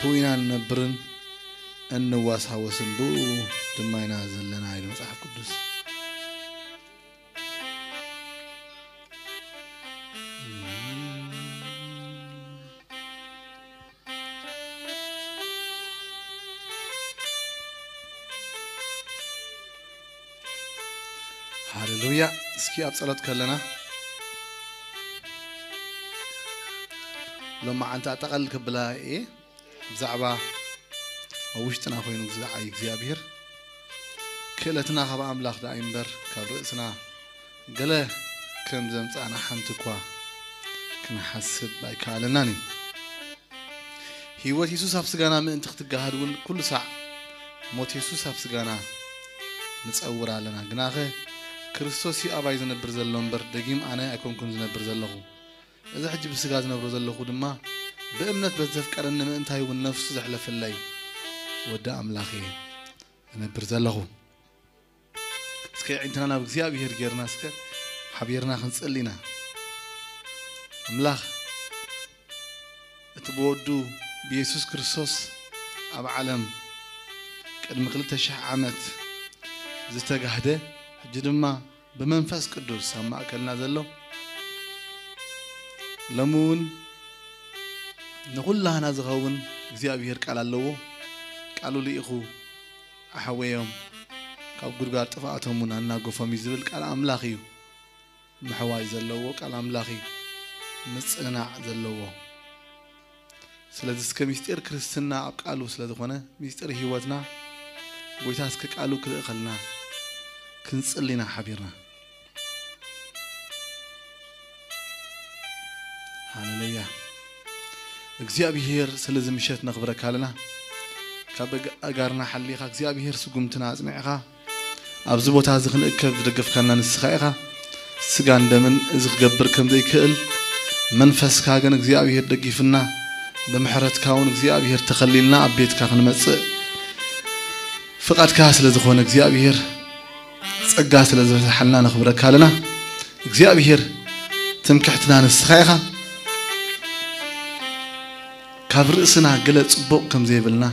ብኡ ኢና እንነብርን እንዋሳወስን፣ ብኡ ድማ ኢና ዘለና ኢሉ መጽሓፍ ቅዱስ። ሃሌሉያ። እስኪ ኣብ ጸሎት ከለና ሎማዓንቲ ኣጠቓልል ከብላ እየ። ብዛዕባ ኣብ ውሽጥና ኮይኑ ዝዓይ እግዚኣብሔር ክእለትና ካብ ኣምላኽ ደኣ እምበር ካብ ርእስና ገለ ከም ዘምጻእና ሓንቲ እኳ ክንሓስብ ኣይከኣለናን እዩ። ህይወት የሱስ ኣብ ስጋና ምእንቲ ክትገሃድ እውን ኩሉ ሳዕ ሞት የሱስ ኣብ ስጋና ንጸውር ኣለና። ግናኸ ክርስቶስ እዩ ኣባይ ዝነብር ዘሎ እምበር ደጊም ኣነ ኣይኮንኩን ዝነብር ዘለኹ። እዚ ሕጂ ብስጋ ዝነብሮ ዘለኹ ድማ ብእምነት በቲ ዘፍቀረኒ ምእንታይ እውን ነፍሱ ዘሕለፈለይ ወዲ ኣምላኽ እየ ዝነብር ዘለኹ። እስከ ኣዒንትና ናብ እግዚኣብሔር ጌርና እስከ ሓቢርና ክንጽሊ ኢና። ኣምላኽ እቲ ብወዱ ብየሱስ ክርስቶስ ኣብ ዓለም ቅድሚ ክልተ ሽሕ ዓመት ዝተጋህደ፣ ሕጂ ድማ ብመንፈስ ቅዱስ ኣብ ማእከልና ዘሎ፣ ሎሚ እውን ንኹላህና ዝኸውን እግዚኣብሔር ቃል ኣለዎ። ቃሉ ልኢኹ ኣሕወዮም ካብ ጉድጓድ ጥፍኣቶም እውን ኣናገፎም እዩ ዝብል ቃል ኣምላኽ እዩ። ምሕዋይ ዘለዎ ቃል ኣምላኽ እዩ። ምጽንናዕ ዘለዎ። ስለዚ እስከ ምስጢር ክርስትና ኣብ ቃሉ ስለ ዝኾነ፣ ምስጢር ህይወትና ጎይታ እስከ ቃሉ ክልእኸልና ክንጽሊ ኢና ሓቢርና። ሃሌሉያ። እግዚኣብሔር ስለዚ ምሸት ነኽብረካ ኣለና። ካብ ኣግ-፣ ኣጋርና ሓሊኻ እግዚኣብሔር ስጉምትና ኣጽኒዕኻ ኣብዚ ቦታ እዚ ክንእከብ ዝደገፍካና ንስኻ ኢኻ። ስጋን ደምን እዚ ክገብር ከም ዘይክእል መንፈስካ ግን እግዚኣብሔር ደጊፍና፣ ብምሕረትካ እውን እግዚኣብሔር ተኸሊልና ኣብ ቤትካ ክንመጽእ ፍቓድካ ስለ ዝኾነ እግዚኣብሔር ጸጋ ስለ ዝበዝሓልና ነኽብረካ ኣለና። እግዚኣብሔር ትምክሕትና ንስኻ ኢኻ። ካብ ርእስና ገለ ጽቡቕ ከም ዘይብልና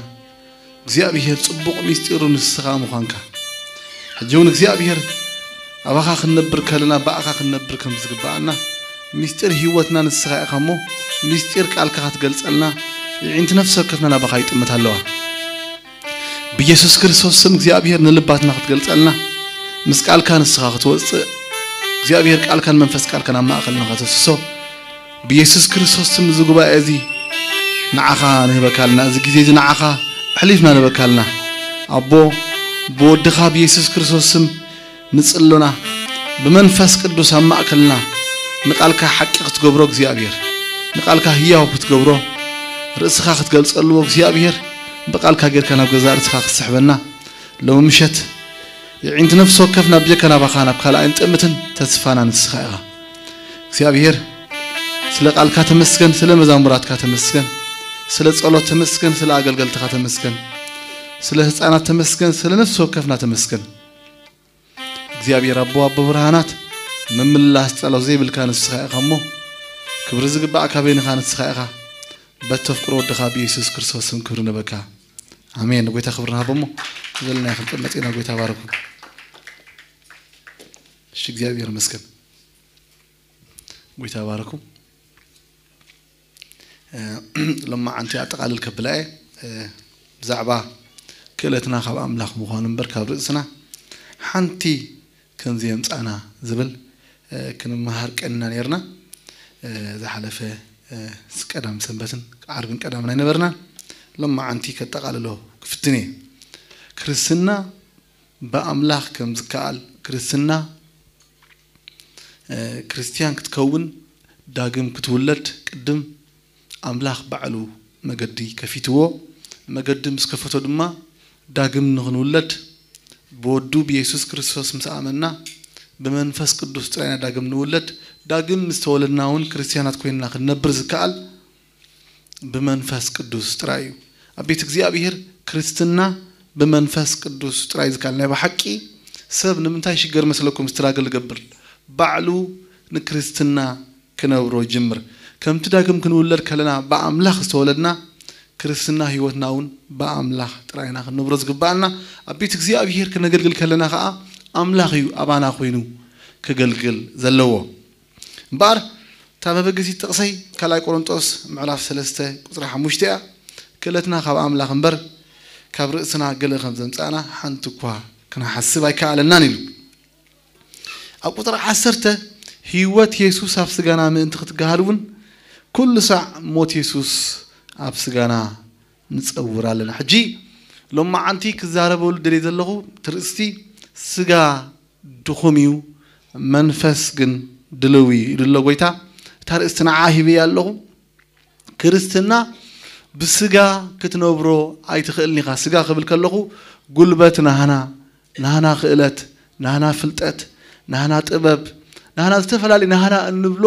እግዚኣብሔር ጽቡቕ ምስጢሩ ንስኻ ምዃንካ። ሕጂ እውን እግዚኣብሔር ኣባኻ ክንነብር ከለና ብኣኻ ክንነብር ከም ዝግብኣና ምስጢር ህይወትና ንስኻ ኢኻ እሞ ምስጢር ቃልካ ክትገልጸልና የዒንቲ ነፍሲ ወከፍና ናባኻ ይጥምት ኣለዋ። ብየሱስ ክርስቶስ ስም እግዚኣብሔር ንልባትና ክትገልጸልና ምስ ቃልካ ንስኻ ክትወጽእ እግዚኣብሔር ቃልካን መንፈስ ቃልካን ኣብ ማእከልና ከተፍስሶ ብየሱስ ክርስቶስ ስም እዚ ጉባኤ እዚ ንዓኻ ንህበካ ኣለና። እዚ ግዜ እዚ ንዓኻ ኣሕሊፍና ንህበካ ኣለና። ኣቦ ብወድኻ ብየሱስ ክርስቶስ ስም ንጽሎና ብመንፈስ ቅዱስ ኣብ ማእከልና ንቃልካ ሓቂ ክትገብሮ እግዚኣብሔር ንቃልካ ህያው ክትገብሮ ርእስኻ ክትገልጸልዎ እግዚኣብሔር ብቃልካ ጌርካ ናብ ገዛእ ርእስኻ ክትስሕበና ሎሚ ምሸት የዒንቲ ነፍሲ ወከፍ ናብ ጀካ ናባኻ ናብ ካልእ ኣይንጥምትን ተስፋና ንስኻ ኢኻ እግዚኣብሔር ስለ ቃልካ ተመስገን ስለ መዛሙራትካ ተመስገን ስለ ጸሎት ተመስገን ስለ ኣገልገልትኻ ተመስገን ስለ ህፃናት ተመስገን ስለ ነፍሲ ወከፍና ተመስገን እግዚኣብሔር ኣቦ ኣቦ ብርሃናት ምምላስ ጸሎት ዘይብልካ ንስኻ ኢኻ እሞ ክብሪ ዝግባእካ በይንኻ ንስኻ ኢኻ በተፍቅሮ ወድኻ ብየሱስ ክርስቶስ ስም ክብሪ ንበካ ኣሜን ንጎይታ ክብሪ ንሃቦ እሞ ዘለና ክንቅመጥ ኢና ጎይታ ባረኩም እሺ እግዚኣብሔር ይመስገን ጎይታ ባረኩም ሎማዓንቲ ኣጠቓልል ከብላ እየ ብዛዕባ ክእለትና ካብ ኣምላኽ ምዃኑ እምበር ካብ ርእስና ሓንቲ ከምዚ የምፃና ዝብል ክንመሃር ቀንና ነርና ዝሓለፈ ቀዳም ሰንበትን ዓርብን ቀዳምን ኣይነበርና ሎማዓንቲ ከጠቓልሎ ክፍትን እየ ክርስትና ብኣምላኽ ከም ዝከኣል ክርስትና ክርስትያን ክትከውን ዳግም ክትውለድ ቅድም ኣምላኽ ባዕሉ መገዲ ከፊትዎ መገዲ ምስ ከፈቶ ድማ ዳግም ንኽንውለድ ብወዱ ብየሱስ ክርስቶስ ምስ ኣመና ብመንፈስ ቅዱስ ጥራይና ዳግም ንውለድ ዳግም ምስ ተወለድና እውን ክርስትያናት ኮይንና ክንነብር ዝከኣል ብመንፈስ ቅዱስ ጥራይ እዩ ኣብ ቤት እግዚኣብሔር ክርስትና ብመንፈስ ቅዱስ ጥራይ ዝካል ናይ ብሓቂ ሰብ ንምንታይ ሽገር መስለኩም ስትራግል ገብር ባዕሉ ንክርስትና ክነብሮ ይጅምር ከምቲ ዳግም ክንውለድ ከለና ብኣምላኽ ዝተወለድና ክርስትና ህይወትና እውን ብኣምላኽ ጥራይና ክንነብሮ ዝግባኣና። ኣብ ቤት እግዚኣብሔር ክነገልግል ከለና ኸዓ ኣምላኽ እዩ ኣባና ኮይኑ ክገልግል ዘለዎ። እምበኣር እታ መበገሲት ጥቕሰይ ካልኣይ ቆሮንጦስ ምዕራፍ ሰለስተ ቁፅሪ ሓሙሽተ እያ። ክእለትና ካብ ኣምላኽ እምበር ካብ ርእስና ገለ ከም ዘምፃእና ሓንቲ እኳ ክንሓስብ ኣይከኣለናን ኢሉ። ኣብ ቁፅሪ ዓሰርተ ህይወት የሱስ ኣብ ስጋና ምእንቲ ክትገሃድ እውን ኩሉ ሳዕ ሞት የሱስ ኣብ ስጋና ንፀውር ኣለና። ሕጂ ሎማዓንቲ ክዛረበሉ ደልየ ዘለኹ ትርእስቲ ስጋ ድኹም እዩ፣ መንፈስ ግን ድልው እዩ ኢሉ ኣሎ ጎይታ። እታ ርእስቲ ንዓ ሂበያ ኣለኹ። ክርስትና ብስጋ ክትነብሮ ኣይትኽእልን ኢኻ። ስጋ ክብል ከለኹ ጉልበት ናህና፣ ናህና ክእለት፣ ናህና ፍልጠት፣ ናህና ጥበብ፣ ናህና ዝተፈላለዩ ናህና እንብሎ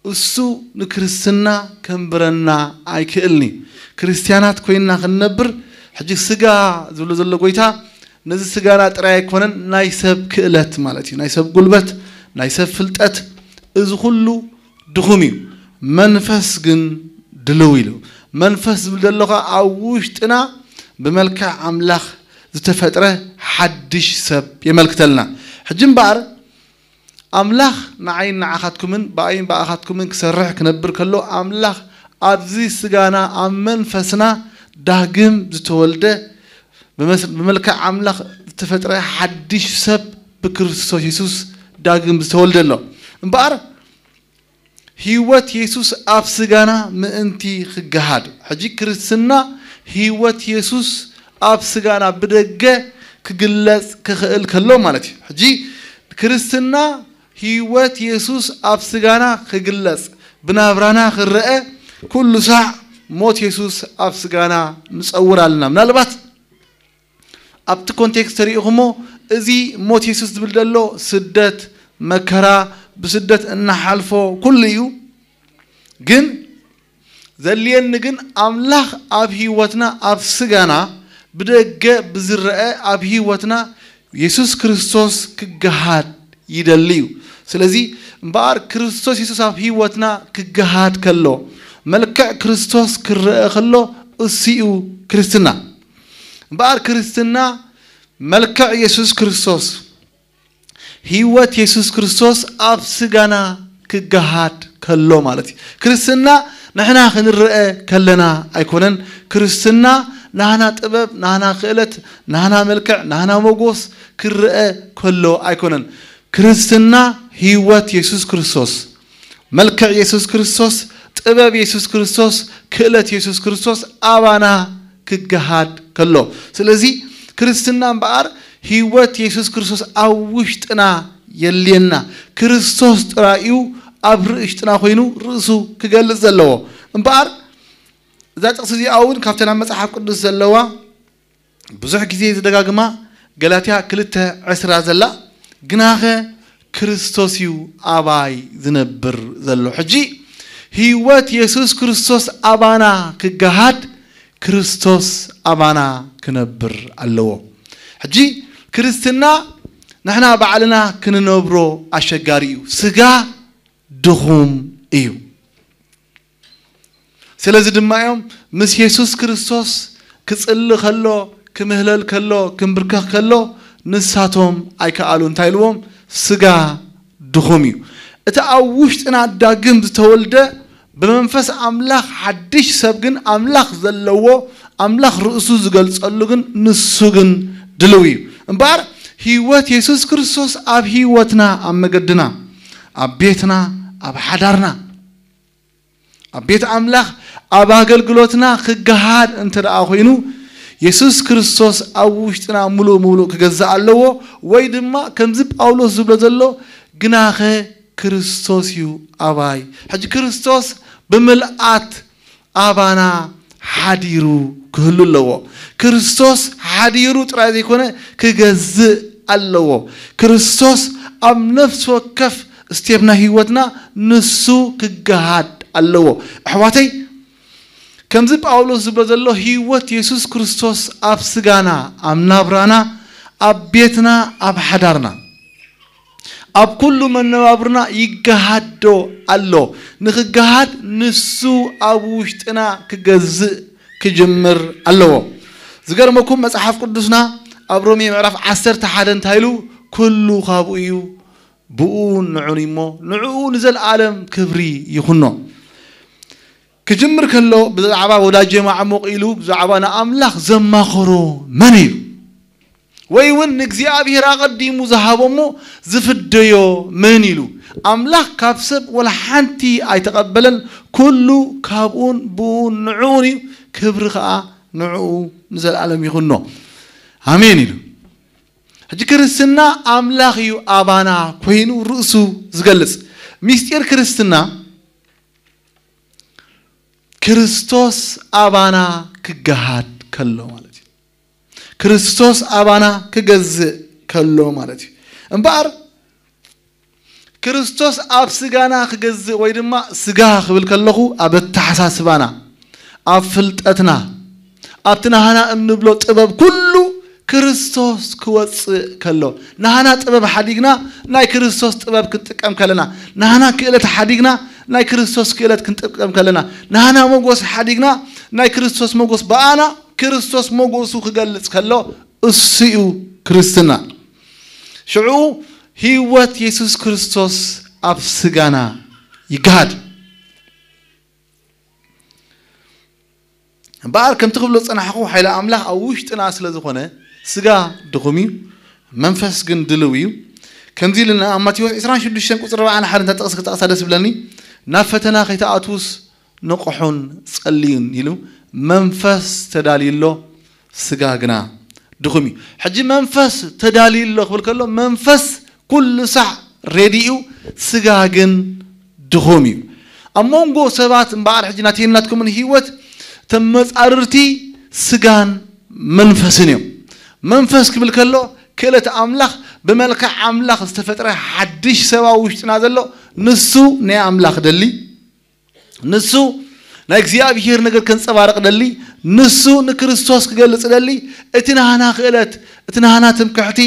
እሱ ንክርስትና ከንብረና ኣይክእልን እዩ። ክርስትያናት ኮይንና ክንነብር ሕጂ ስጋ ዝብሎ ዘሎ ጎይታ ነዚ ስጋና ጥራይ ኣይኮነን፣ ናይ ሰብ ክእለት ማለት እዩ፣ ናይ ሰብ ጉልበት፣ ናይ ሰብ ፍልጠት፣ እዚ ኩሉ ድኹም እዩ። መንፈስ ግን ድልው ኢሉ። መንፈስ ዝብል ዘሎ ኸዓ ኣብ ውሽጥና ብመልክዕ ኣምላኽ ዝተፈጥረ ሓድሽ ሰብ የመልክተልና። ሕጂ እምበኣር ኣምላኽ ንዓይን ንዓኻትኩምን ብኣይን ብኣኻትኩምን ክሰርሕ ክነብር ከሎ ኣምላኽ ኣብዚ ስጋና ኣብ መንፈስና ዳግም ዝተወልደ ብመስ- ብመልክዕ ኣምላኽ ዝተፈጥረ ሓድሽ ሰብ ብክርስቶስ የሱስ ዳግም ዝተወልደ ኣሎ። እምበኣር ህይወት የሱስ ኣብ ስጋና ምእንቲ ክገሃድ። ሕጂ ክርስትና ህይወት የሱስ ኣብ ስጋና ብደገ ክግለጽ ክኽእል ከሎ ማለት እዩ። ሕጂ ክርስትና ህይወት የሱስ ኣብ ስጋና ክግለጽ ብናብራና ክረአ ኩሉ ሳዕ ሞት የሱስ ኣብ ስጋና ንጸውር ኣለና። ምናልባት ኣብቲ ኮንቴክስት ተሪኢኹሞ እዚ ሞት የሱስ ዝብል ዘሎ ስደት፣ መከራ፣ ብስደት እናሓልፎ ኩሉ እዩ። ግን ዘድልየኒ ግን ኣምላኽ ኣብ ህይወትና ኣብ ስጋና ብደገ ብዝረአ ኣብ ህይወትና የሱስ ክርስቶስ ክገሃድ ይደሊ እዩ። ስለዚ እምበኣር ክርስቶስ የሱስ ኣብ ህይወትና ክገሃድ ከሎ መልክዕ ክርስቶስ ክረአ ከሎ እሱ እዩ ክርስትና። እምበኣር ክርስትና መልክዕ የሱስ ክርስቶስ ህይወት የሱስ ክርስቶስ ኣብ ስጋና ክገሃድ ከሎ ማለት እዩ። ክርስትና ንሕና ክንረአ ከለና ኣይኮነን። ክርስትና ናህና ጥበብ፣ ናህና ክእለት፣ ናህና መልክዕ፣ ናህና መጎስ ክረአ ከሎ ኣይኮነን። ክርስትና ህይወት የሱስ ክርስቶስ፣ መልክዕ የሱስ ክርስቶስ፣ ጥበብ የሱስ ክርስቶስ፣ ክእለት የሱስ ክርስቶስ ኣባና ክገሃድ ከሎ። ስለዚ ክርስትና እምበኣር ህይወት የሱስ ክርስቶስ ኣብ ውሽጥና የልየና። ክርስቶስ ጥራይ እዩ ኣብ ርእሽጥና ኮይኑ ርእሱ ክገልጽ ዘለዎ። እምበኣር እዛ ጥቕሲ እዚኣ እውን ካብተን ኣብ መጽሓፍ ቅዱስ ዘለዋ ብዙሕ ግዜ ዝደጋግማ ገላትያ ክልተ ዕስራ ዘላ ግናኸ ክርስቶስ እዩ ኣባይ ዝነብር ዘሎ። ሕጂ ህይወት የሱስ ክርስቶስ ኣባና ክገሃድ ክርስቶስ ኣባና ክነብር ኣለዎ። ሕጂ ክርስትና ንሕና ባዕልና ክንነብሮ ኣሸጋሪ እዩ። ስጋ ድኹም እዩ። ስለዚ ድማ እዮም ምስ የሱስ ክርስቶስ ክጽሊ ከሎ፣ ክምህለል ከሎ፣ ክምብርከኽ ከሎ ንሳቶም ኣይከኣሉ። እንታይ ኢልዎም? ስጋ ድኹም እዩ። እቲ ኣብ ውሽጥና ዳግም ዝተወልደ ብመንፈስ ኣምላኽ ሓድሽ ሰብ ግን ኣምላኽ ዘለዎ ኣምላኽ ርእሱ ዝገልጸሉ ግን ንሱ ግን ድልው እዩ። እምበኣር ህይወት የሱስ ክርስቶስ ኣብ ህይወትና፣ ኣብ መገድና፣ ኣብ ቤትና፣ ኣብ ሓዳርና፣ ኣብ ቤት ኣምላኽ፣ ኣብ ኣገልግሎትና ክገሃድ እንተ ደኣ ኮይኑ የሱስ ክርስቶስ ኣብ ውሽጥና ምሉእ ምሉእ ክገዛእ ኣለዎ። ወይ ድማ ከምዚ ጳውሎስ ዝብሎ ዘሎ ግናኸ ክርስቶስ እዩ ኣባይ። ሕጂ ክርስቶስ ብምልኣት ኣባና ሓዲሩ ክህሉ ኣለዎ። ክርስቶስ ሓዲሩ ጥራይ ዘይኮነ ክገዝእ ኣለዎ። ክርስቶስ ኣብ ነፍሲ ወከፍ ስቴፕ ናይ ህይወትና ንሱ ክገሃድ ኣለዎ። ኣሕዋተይ ከምዚ ጳውሎስ ዝብሎ ዘሎ ህይወት የሱስ ክርስቶስ ኣብ ስጋና፣ ኣብ ናብራና፣ ኣብ ቤትና፣ ኣብ ሓዳርና፣ ኣብ ኩሉ መነባብርና ይገሃዶ ኣሎ። ንክገሃድ ንሱ ኣብ ውሽጥና ክገዝእ ክጅምር ኣለዎ። ዝገርመኩም መጽሓፍ ቅዱስና ኣብ ሮሜ ምዕራፍ ዓሰርተ ሓደ እንታይ ኢሉ? "ኩሉ ካብኡ እዩ፣ ብኡ ንዑን እሞ ንዕኡ ንዘለኣለም ክብሪ ይኹኖ።" ክጅምር ከሎ ብዛዕባ ወዳጀ ማዕሙቕ ኢሉ ብዛዕባ ንኣምላኽ ዘማኸሮ መን እዩ? ወይ እውን ንእግዚኣብሔር ኣቐዲሙ ዝሃቦ እሞ ዝፍደዮ መን ኢሉ? ኣምላኽ ካብ ሰብ ወላ ሓንቲ ኣይተቐበለን። ኩሉ ካብኡን ብኡን ንዕኡን እዩ። ክብሪ ኸኣ ንዕኡ ንዘለኣለም ይኹኖ። ኣሜን ኢሉ። ሕጂ ክርስትና ኣምላኽ እዩ ኣባና ኮይኑ ርእሱ ዝገልጽ። ሚስጢር ክርስትና ክርስቶስ ኣባና ክገሃድ ከሎ ማለት እዩ። ክርስቶስ ኣባና ክገዝእ ከሎ ማለት እዩ። እምበኣር ክርስቶስ ኣብ ስጋና ክገዝእ ወይ ድማ ስጋ ክብል ከለኹ ኣብ ኣተሓሳስባና፣ ኣብ ፍልጠትና፣ ኣብቲ ናህና እንብሎ ጥበብ ኩሉ ክርስቶስ ክወፅእ ከሎ፣ ናህና ጥበብ ሓዲግና ናይ ክርስቶስ ጥበብ ክንጥቀም ከለና፣ ናህና ክእለት ሓዲግና ናይ ክርስቶስ ክእለት ክንጥቀም ከለና፣ ናህና ሞጎስ ሓዲግና ናይ ክርስቶስ ሞጎስ ብኣና ክርስቶስ ሞጎሱ ክገልጽ ከሎ፣ እሱ እዩ ክርስትና። ሽዑ ህይወት የሱስ ክርስቶስ ኣብ ስጋና ይግሃድ። እምበኣር ከምቲ ክብሎ ዝጸናሕኹ፣ ሓይሊ ኣምላኽ ኣብ ውሽጥና ስለ ዝኾነ፣ ስጋ ድኹም እዩ፣ መንፈስ ግን ድልው እዩ። ከምዚ ኢልና ኣብ ማቴዎስ ዕስራን ሽዱሽተን ቁጽሪ ኣርባዓን ሓደን እታ ጥቕሲ ክጠቕሳ ደስ ይብለኒ። "ናብ ፈተና ከይትኣትዉስ ንቕሑን ጸልዩን" ኢሉ፣ መንፈስ ተዳልዩ ኣሎ፣ ስጋ ግና ድኹም እዩ። ሕጂ መንፈስ ተዳልዩ ኣሎ ክብል ከሎ፣ መንፈስ ኩሉ ሳዕ ሬዲ እዩ፣ ስጋ ግን ድኹም እዩ። ኣብ መንጎ ሰባት እምበኣር ሕጂ ናተይን ናትኩምን ህይወት ተመጻርርቲ ስጋን መንፈስን እዮም። መንፈስ ክብል ከሎ ክእለት ኣምላኽ፣ ብመልክዕ ኣምላኽ ዝተፈጥረ ሓድሽ ሰብ ኣብ ውሽጥና ዘሎ፣ ንሱ ናይ ኣምላኽ ደሊ፣ ንሱ ናይ እግዚኣብሔር ነገር ከንጸባርቕ ደሊ፣ ንሱ ንክርስቶስ ክገልጽ ደሊ፣ እቲ ናህና ክእለት፣ እቲ ናህና ትምክሕቲ፣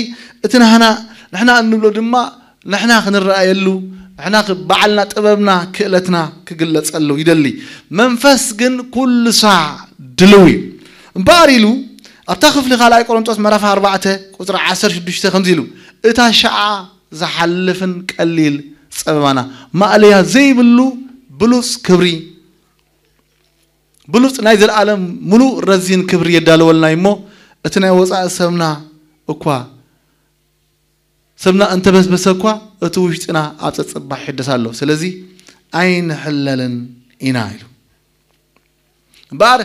እቲ ናህና፣ ንሕና እንብሎ ድማ ንሕና ክንረኣየሉ፣ ንሕና ክ-፣ ባዕልና ጥበብና ክእለትና ክግለጸሉ ይደሊ። መንፈስ ግን ኩሉ ሳዕ ድልው እዩ። እምበኣር ኢሉ ኣብታ ክፍሊ ካልኣይ ቆሮንጦስ ምዕራፍ ኣርባዕተ ቁጽሪ ዓሰርተ ሽዱሽተ ከምዚ ኢሉ፣ "እታ ሸዓ ዝሓልፍን ቀሊል ጸበባና ማእለያ ዘይብሉ ብሉጽ ክብሪ፣ ብሉጽ ናይ ዘለኣለም ምሉእ ረዚን ክብሪ የዳልወልና እሞ፣ እቲ ናይ ወጻኢ ሰብና እኳ፣ ሰብና እንተበስበሰ እኳ፣ እቲ ውሽጥና ኣብ ጸጽባሕ ይሕደስ ኣሎ። ስለዚ ኣይንሕለልን ኢና" ኢሉ። እምበኣር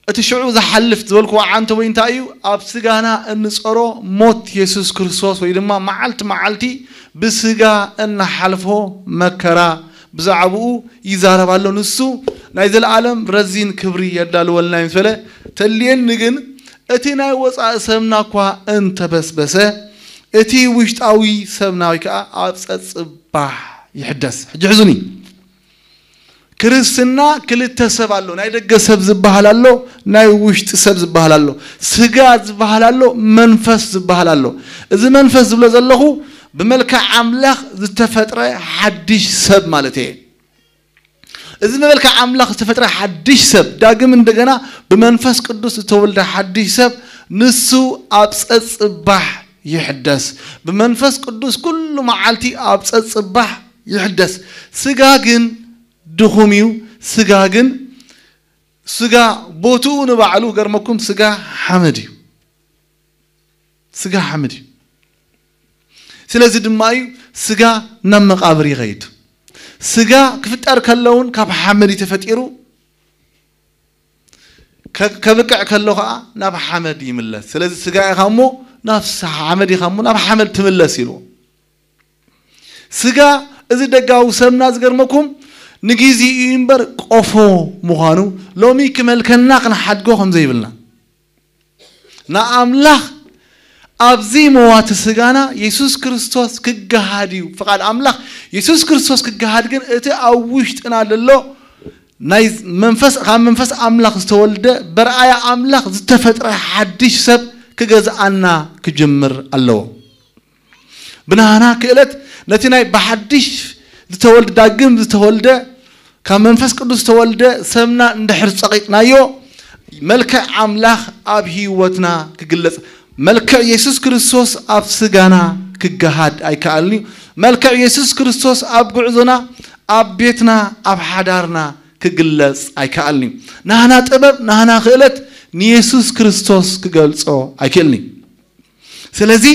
እቲ ሽዑ ዝሓልፍ ዝበልክዎ ዓንተ ወይ እንታይ እዩ? ኣብ ስጋና እንጸሮ ሞት የሱስ ክርስቶስ ወይ ድማ መዓልቲ መዓልቲ ብስጋ እንሓልፎ መከራ፣ ብዛዕባኡ ይዛረብ ኣሎ። ንሱ ናይ ዘለኣለም ረዚን ክብሪ የዳልወልና እዩ ምስ በለ፣ ተልየኒ ግን እቲ ናይ ወጻኢ ሰብና እኳ እንተበስበሰ፣ እቲ ውሽጣዊ ሰብና ወይ ከኣ ኣብ ጸጽባሕ ይሕደስ። ሕጂ ሕዙኒ። ክርስትና ክልተ ሰብ ኣሎ። ናይ ደገ ሰብ ዝበሃል ኣሎ፣ ናይ ውሽጢ ሰብ ዝበሃል ኣሎ። ስጋ ዝበሃል ኣሎ፣ መንፈስ ዝበሃል ኣሎ። እዚ መንፈስ ዝብሎ ዘለኹ ብመልክዕ ኣምላኽ ዝተፈጥረ ሓድሽ ሰብ ማለት እየ። እዚ ብመልክዕ ኣምላኽ ዝተፈጥረ ሓድሽ ሰብ፣ ዳግም እንደገና ብመንፈስ ቅዱስ ዝተወልደ ሓድሽ ሰብ፣ ንሱ ኣብ ጸጽባሕ ይሕደስ። ብመንፈስ ቅዱስ ኩሉ መዓልቲ ኣብ ጸጽባሕ ይሕደስ። ስጋ ግን ድኹም እዩ። ስጋ ግን፣ ስጋ ቦትኡ ንባዕሉ፣ ገርመኩም፣ ስጋ ሓመድ እዩ። ስጋ ሓመድ እዩ። ስለዚ ድማ እዩ ስጋ ናብ መቓብር ይኸይድ። ስጋ ክፍጠር ከሎ እውን ካብ ሓመድ እዩ ተፈጢሩ፣ ከ-፣ ከብቅዕ ከሎ ኸዓ ናብ ሓመድ ይምለስ። ስለዚ ስጋ ኢኻ እሞ ናብ ስ-፣ ሓመድ ኢኻ እሞ ናብ ሓመድ ትምለስ ኢልዎ። ስጋ፣ እዚ ደጋዊ ሰብና፣ ዝገርመኩም፣ ንግዜ እዩ እምበር ቆፎ ምዃኑ፣ ሎሚ ክመልከና ክንሓድጎ ከም ዘይብልና፣ ንኣምላኽ ኣብዚ መዋቲ ስጋና የሱስ ክርስቶስ ክገሃድ እዩ። ፍቓድ ኣምላኽ የሱስ ክርስቶስ ክገሃድ ግን እቲ ኣብ ውሽጥና ዘሎ ናይ መንፈስ፣ ካብ መንፈስ ኣምላኽ ዝተወልደ፣ በርኣያ ኣምላኽ ዝተፈጥረ ሓድሽ ሰብ ክገዝኣና ክጅምር ኣለዎ። ብናህና ክእለት ነቲ ናይ ብሓድሽ ዝተወልደ፣ ዳግም ዝተወልደ፣ ካብ መንፈስ ቅዱስ ዝተወልደ ሰብና እንድሕር ጸቒጥናዮ፣ መልክዕ ኣምላኽ ኣብ ህይወትና ክግለጽ፣ መልክዕ የሱስ ክርስቶስ ኣብ ስጋና ክገሃድ ኣይከኣልን እዩ። መልክዕ የሱስ ክርስቶስ ኣብ ጉዕዞና፣ ኣብ ቤትና፣ ኣብ ሓዳርና ክግለጽ ኣይከኣልን እዩ። ናህና ጥበብ፣ ናህና ክእለት ንየሱስ ክርስቶስ ክገልጾ ኣይክእልን እዩ። ስለዚ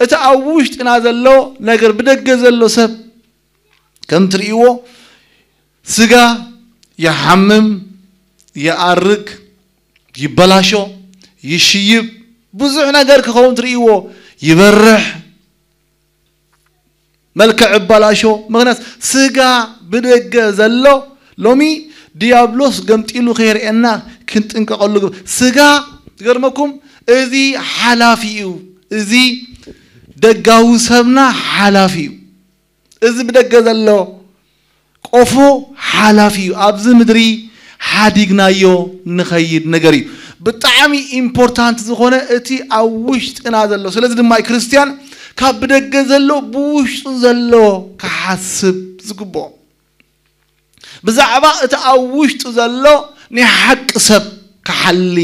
እቲ ኣብ ውሽጥና ዘሎ ነገር ብደገ ዘሎ ሰብ ከም ትርእይዎ ስጋ ይሓምም፣ ይኣርግ፣ ይበላሾ፣ ይሽይብ፣ ብዙሕ ነገር ክኸውን ትርእይዎ፣ ይበርሕ፣ መልክዕ ይበላሾ። ምክንያት ስጋ ብደገ ዘሎ ሎሚ ዲያብሎስ ገምጢሉ ከየርእየና ክንጥንቀቐሉ ግብ-፣ ስጋ ዝገርመኩም እዚ ሓላፊ እዩ። እዚ ደጋዊ ሰብና ሓላፊ እዩ። እዚ ብደገ ዘሎ ቆፎ ሓላፊ እዩ። ኣብዚ ምድሪ ሓዲግናዮ ንኸይድ ነገር እዩ። ብጣዕሚ ኢምፖርታንት ዝኾነ እቲ ኣብ ውሽጥና ዘሎ። ስለዚ ድማ እዩ ክርስትያን ካብ ብደገ ዘሎ ብውሽጡ ዘሎ ክሓስብ ዝግብኦ። ብዛዕባ እቲ ኣብ ውሽጡ ዘሎ ናይ ሓቂ ሰብ ክሓሊ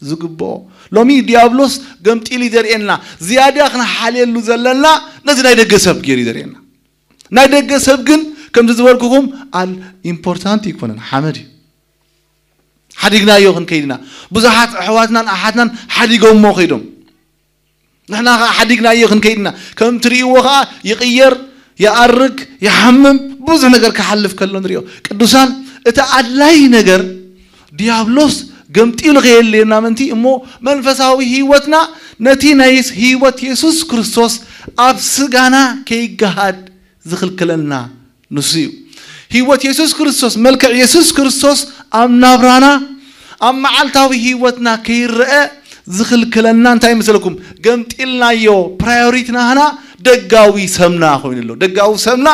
ዝግብኦ። ሎሚ ዲያብሎስ ገምጢሉ እዩ ዘርእየና። ዝያዳ ክንሓልየሉ ዘለና ነዚ ናይ ደገ ሰብ ገይሩ እዩ ዘርእየና። ናይ ደገ ሰብ ግን ከምዚ ዝበልኩኹም ኣል ኢምፖርታንት ይኮነን፣ ሓመድ እዩ። ሓዲግናዮ ክንከይድና ብዙሓት ኣሕዋትናን ኣሓትናን ሓዲጎሞ ከይዶም። ንሕና ኸዓ ሓዲግናዮ ክንከይድና ከም ትርእይዎ ኸዓ ይቕየር፣ ይኣርግ፣ ይሓምም፣ ብዙሕ ነገር ክሓልፍ ከሎ ንሪኦ። ቅዱሳን እቲ ኣድላይ ነገር ዲያብሎስ ገምጢሉ ከየልየና ምእንቲ እሞ መንፈሳዊ ህይወትና ነቲ ናይ ህይወት የሱስ ክርስቶስ ኣብ ስጋና ከይገሃድ ዝኽልክለና ንሱ እዩ። ህይወት የሱስ ክርስቶስ፣ መልክዕ የሱስ ክርስቶስ ኣብ ናብራና፣ ኣብ መዓልታዊ ህይወትና ከይረአ ዝኽልክለና እንታይ ይመስለኩም? ገምጢልናዮ። ፕራዮሪቲ ናህና ደጋዊ ሰምና ኮይኑ ኣሎ። ደጋዊ ሰምና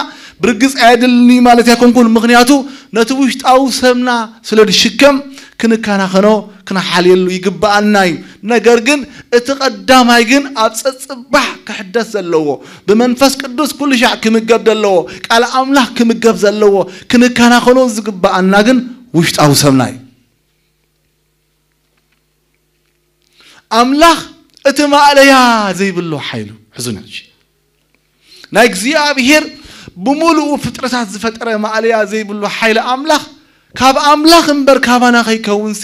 ብርግጽ ኣየድልን እዩ ማለት ኣይኮንኩን። ምኽንያቱ ነቲ ውሽጣዊ ሰምና ስለ ዝሽከም ክንከናኸኖ ክንሓልየሉ ይግብኣና እዩ። ነገር ግን እቲ ቀዳማይ ግን ኣብ ጸጽባሕ ክሕደስ ዘለዎ፣ ብመንፈስ ቅዱስ ኩሉ ሻዕ ክምገብ ዘለዎ፣ ቃል ኣምላኽ ክምገብ ዘለዎ፣ ክንከናኸኖ ዝግብኣና ግን ውሽጣዊ ሰምና እዩ። ኣምላኽ እቲ ማእለያ ዘይብሉ ሓይሉ፣ ሕዙና ሕጂ። ናይ እግዚኣብሔር ብምሉኡ ፍጥረታት ዝፈጠረ ማእለያ ዘይብሉ ሓይሊ ኣምላኽ ካብ ኣምላኽ እምበር ካባና ከይከውንሲ፣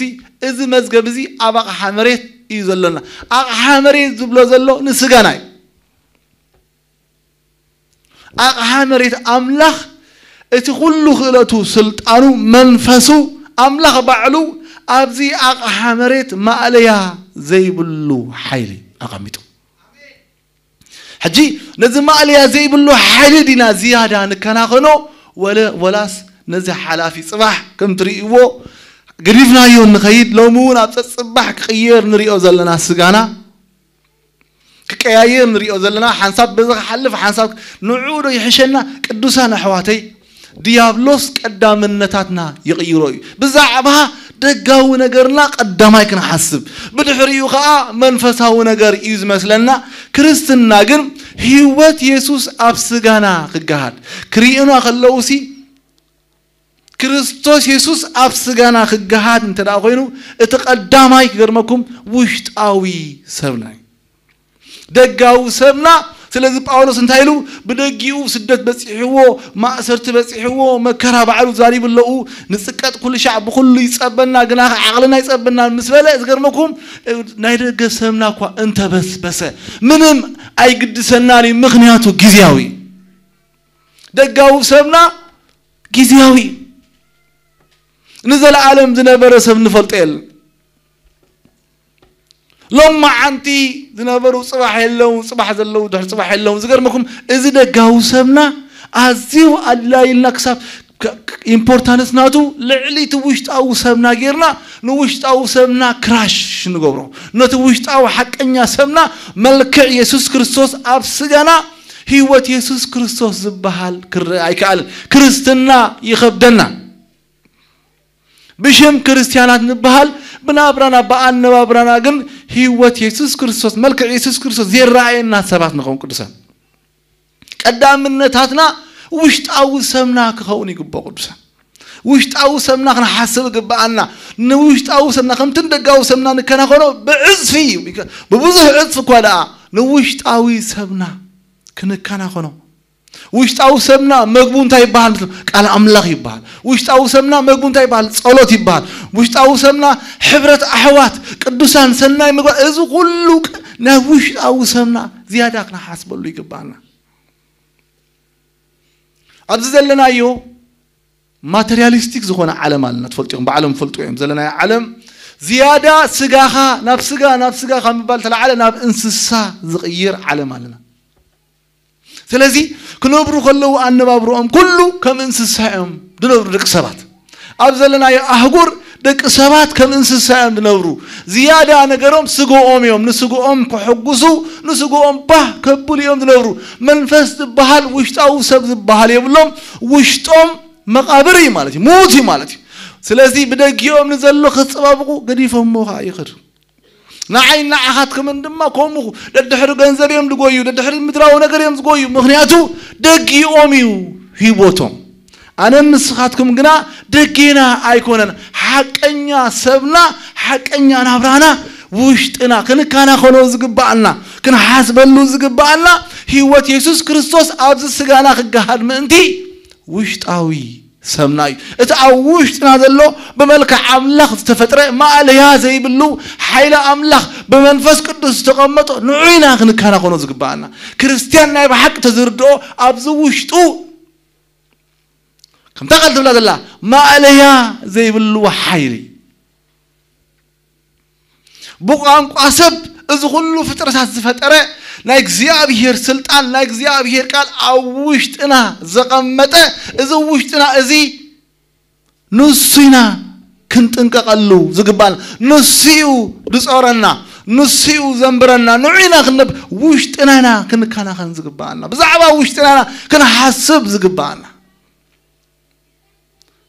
እዚ መዝገብ እዚ ኣብ ኣቕሓ መሬት እዩ ዘሎና። ኣቕሓ መሬት ዝብሎ ዘሎ ንስጋና እዩ። ኣቕሓ መሬት ኣምላኽ እቲ ኩሉ ክእለቱ፣ ስልጣኑ፣ መንፈሱ ኣምላኽ ባዕሉ ኣብዚ ኣቕሓ መሬት ማእለያ ዘይብሉ ሓይሊ ኣቐሚጡ። ሕጂ ነዚ ማእለያ ዘይብሉ ሓይሊ ዲና ዝያዳ ንከናኸኖ ወለ-፣ ወላስ ነዚ ሓላፊ ጽባሕ ከም ትርእይዎ ገዲፍናዮ ንኸይድ? ሎሚ እውን ኣብ ጸጽባሕ ክቕየር ንሪኦ ዘለና ስጋና ክቀያየር ንሪኦ ዘለና፣ ሓንሳብ በዚ ክሓልፍ፣ ሓንሳብ ንዕኡ ዶ ይሕሸና? ቅዱሳን ኣሕዋተይ፣ ዲያብሎስ ቀዳምነታትና ይቕይሮ እዩ። ብዛዕባ ደጋዊ ነገርና ቀዳማይ ክንሓስብ፣ ብድሕሪኡ ኸዓ መንፈሳዊ ነገር እዩ ዝመስለና። ክርስትና ግን ህይወት የሱስ ኣብ ስጋና ክገሃድ ክርእዩና ከለውሲ፣ ክርስቶስ የሱስ ኣብ ስጋና ክገሃድ እንተ ደኣ ኮይኑ፣ እቲ ቀዳማይ ክገርመኩም ውሽጣዊ ሰብና እዩ። ደጋዊ ሰብና። ስለዚ ጳውሎስ እንታይ ኢሉ? ብደጊኡ ስደት በጺሕዎ፣ ማእሰርቲ በጺሕዎ፣ መከራ ባዕሉ ዛሪቡ ኣለዉ፣ ንጽቀጥ ኩሉ ሻዕ ብኹሉ ይጸበና፣ ግና ዓቕልና ይጸበና ምስ በለ፣ ዝገርመኩም ናይ ደገ ሰብና እኳ እንተበስበሰ ምንም ኣይግድሰናን እዩ፣ ምኽንያቱ ግዝያዊ። ደጋዊ ሰብና ግዝያዊ እዩ። ንዘለኣለም ዝነበረ ሰብ ንፈልጦ የለን። ሎም መዓንቲ ዝነበሩ ጽባሕ የለዉ፣ ጽባሕ ዘለዉ ድሕሪ ጽባሕ የለዉ። ዝገርመኩም እዚ ደጋዊ ሰብና ኣዝዩ ኣድላይልና ክሳብ ክ-፣ ክ-፣ ኢምፖርታንስ ናቱ ልዕሊ እቲ ውሽጣዊ ሰብና ጌርና ንውሽጣዊ ሰብና ክራሽ ንገብሮ። ነቲ ውሽጣዊ ሓቀኛ ሰብና መልክዕ የሱስ ክርስቶስ ኣብ ስጋና ህይወት የሱስ ክርስቶስ ዝበሃል ክረአ ኣይከኣልን። ክርስትና ይኸብደና። ብሽም ክርስትያናት ንበሃል፣ ብናብራና ብኣነባብራና ግን ህይወት የሱስ ክርስቶስ፣ መልክዕ የሱስ ክርስቶስ ዘይረኣየና ሰባት ንኸውን ቅዱሳን። ቀዳምነታትና ውሽጣዊ ሰብና ክኸውን ይግባእ ቅዱሳን። ውሽጣዊ ሰብና ክንሓስብ ግብኣና። ንውሽጣዊ ሰብና ከምቲ ንደጋዊ ሰብና ንከናኸኖ ብዕፅፊ እዩ። ብብዙሕ ዕፅፊ እኳ ደኣ ንውሽጣዊ ሰብና ክንከናኸኖ። ውሽጣዊ ሰብና መግቡ እንታይ ይበሃል? ቃል ኣምላኽ ይበሃል። ውሽጣዊ ሰብና መግቡ እንታይ ይበሃል? ጸሎት ይበሃል። ውሽጣዊ ሰብና ሕብረት ኣሕዋት ቅዱሳን ሰናይ ምግባር፣ እዚ ኩሉ ቅ- ናይ ውሽጣዊ ሰብና ዝያዳ ክንሓስበሉ ይግባና። ኣብዚ ዘለናዮ ማቴሪያሊስቲክ ዝኾነ ዓለም ኣለና። ትፈልጡ ኢኹም፣ ብዓለም ፈልጡ እዮም። ዘለናዮ ዓለም ዝያዳ ስጋኻ ናብ ስጋ ናብ ስጋ ካብ ምባል ተላዓለ ናብ እንስሳ ዝቕይር ዓለም ኣለና። ስለዚ ክነብሩ ከለዉ ኣነባብርኦም ኩሉ ከም እንስሳ እዮም ዝነብሩ ደቂ ሰባት። ኣብ ዘለናዮ ኣህጉር ደቂ ሰባት ከም እንስሳ እዮም ዝነብሩ። ዝያዳ ነገሮም ስግኦም እዮም። ንስግኦም ክሕጉሱ፣ ንስግኦም ባህ ከብሉ እዮም ዝነብሩ። መንፈስ ዝበሃል ውሽጣዊ ሰብ ዝበሃል የብሎም። ውሽጦም መቓብር እዩ ማለት እዩ፣ ሙት እዩ ማለት እዩ። ስለዚ ብደጊኦም ንዘሎ ክፅባብቑ ገዲፎሞ ከዓ ይኸዱ። ንዓይ ንዓኻትኩምን ድማ ከምኡ ደድሕሪ ገንዘብ እዮም ዝጎዩ፣ ደድሕሪ ምድራዊ ነገር እዮም ዝጎዩ። ምኽንያቱ ደጊኦም እዩ ህይወቶም። ኣነ ንስኻትኩም ግና ደጌና ኣይኮነን። ሓቀኛ ሰብና፣ ሓቀኛ ናብራና ውሽጥና ክንከናኸኖ ዝግባኣና፣ ክንሓስበሉ ዝግባኣና ህይወት የሱስ ክርስቶስ ኣብዚ ስጋና ክገሃድ ምእንቲ ውሽጣዊ ሰብና እዩ። እቲ ኣብ ውሽጥና ዘሎ ብመልክዕ ኣምላኽ ዝተፈጥረ ማእለያ ዘይብሉ ሓይሊ ኣምላኽ ብመንፈስ ቅዱስ ዝተቐመጦ ንዑ ኢና ክንከናኸኖ ዝግባኣና። ክርስትያን ናይ ብሓቂ ተዝርድኦ ኣብዚ ውሽጡ ከምታ ቃል ትብላ ዘላ ማእለያ ዘይብሉ ሓይሊ ብቋንቋ ሰብ እዚ ኩሉ ፍጥረታት ዝፈጠረ ናይ እግዚኣብሔር ስልጣን ናይ እግዚኣብሔር ቃል ኣብ ውሽጥና ዘቐመጠ እዚ ውሽጥና እዚ ንሱ ኢና ክንጥንቀቐሉ ዝግባና። ንሱ እዩ ዝጾረና፣ ንሱ እዩ ዘንብረና። ንዑ ኢና ክንብ ውሽጥና ኢና ክንከናኸን ዝግባና። ብዛዕባ ውሽጥና ኢና ክንሓስብ ዝግባና።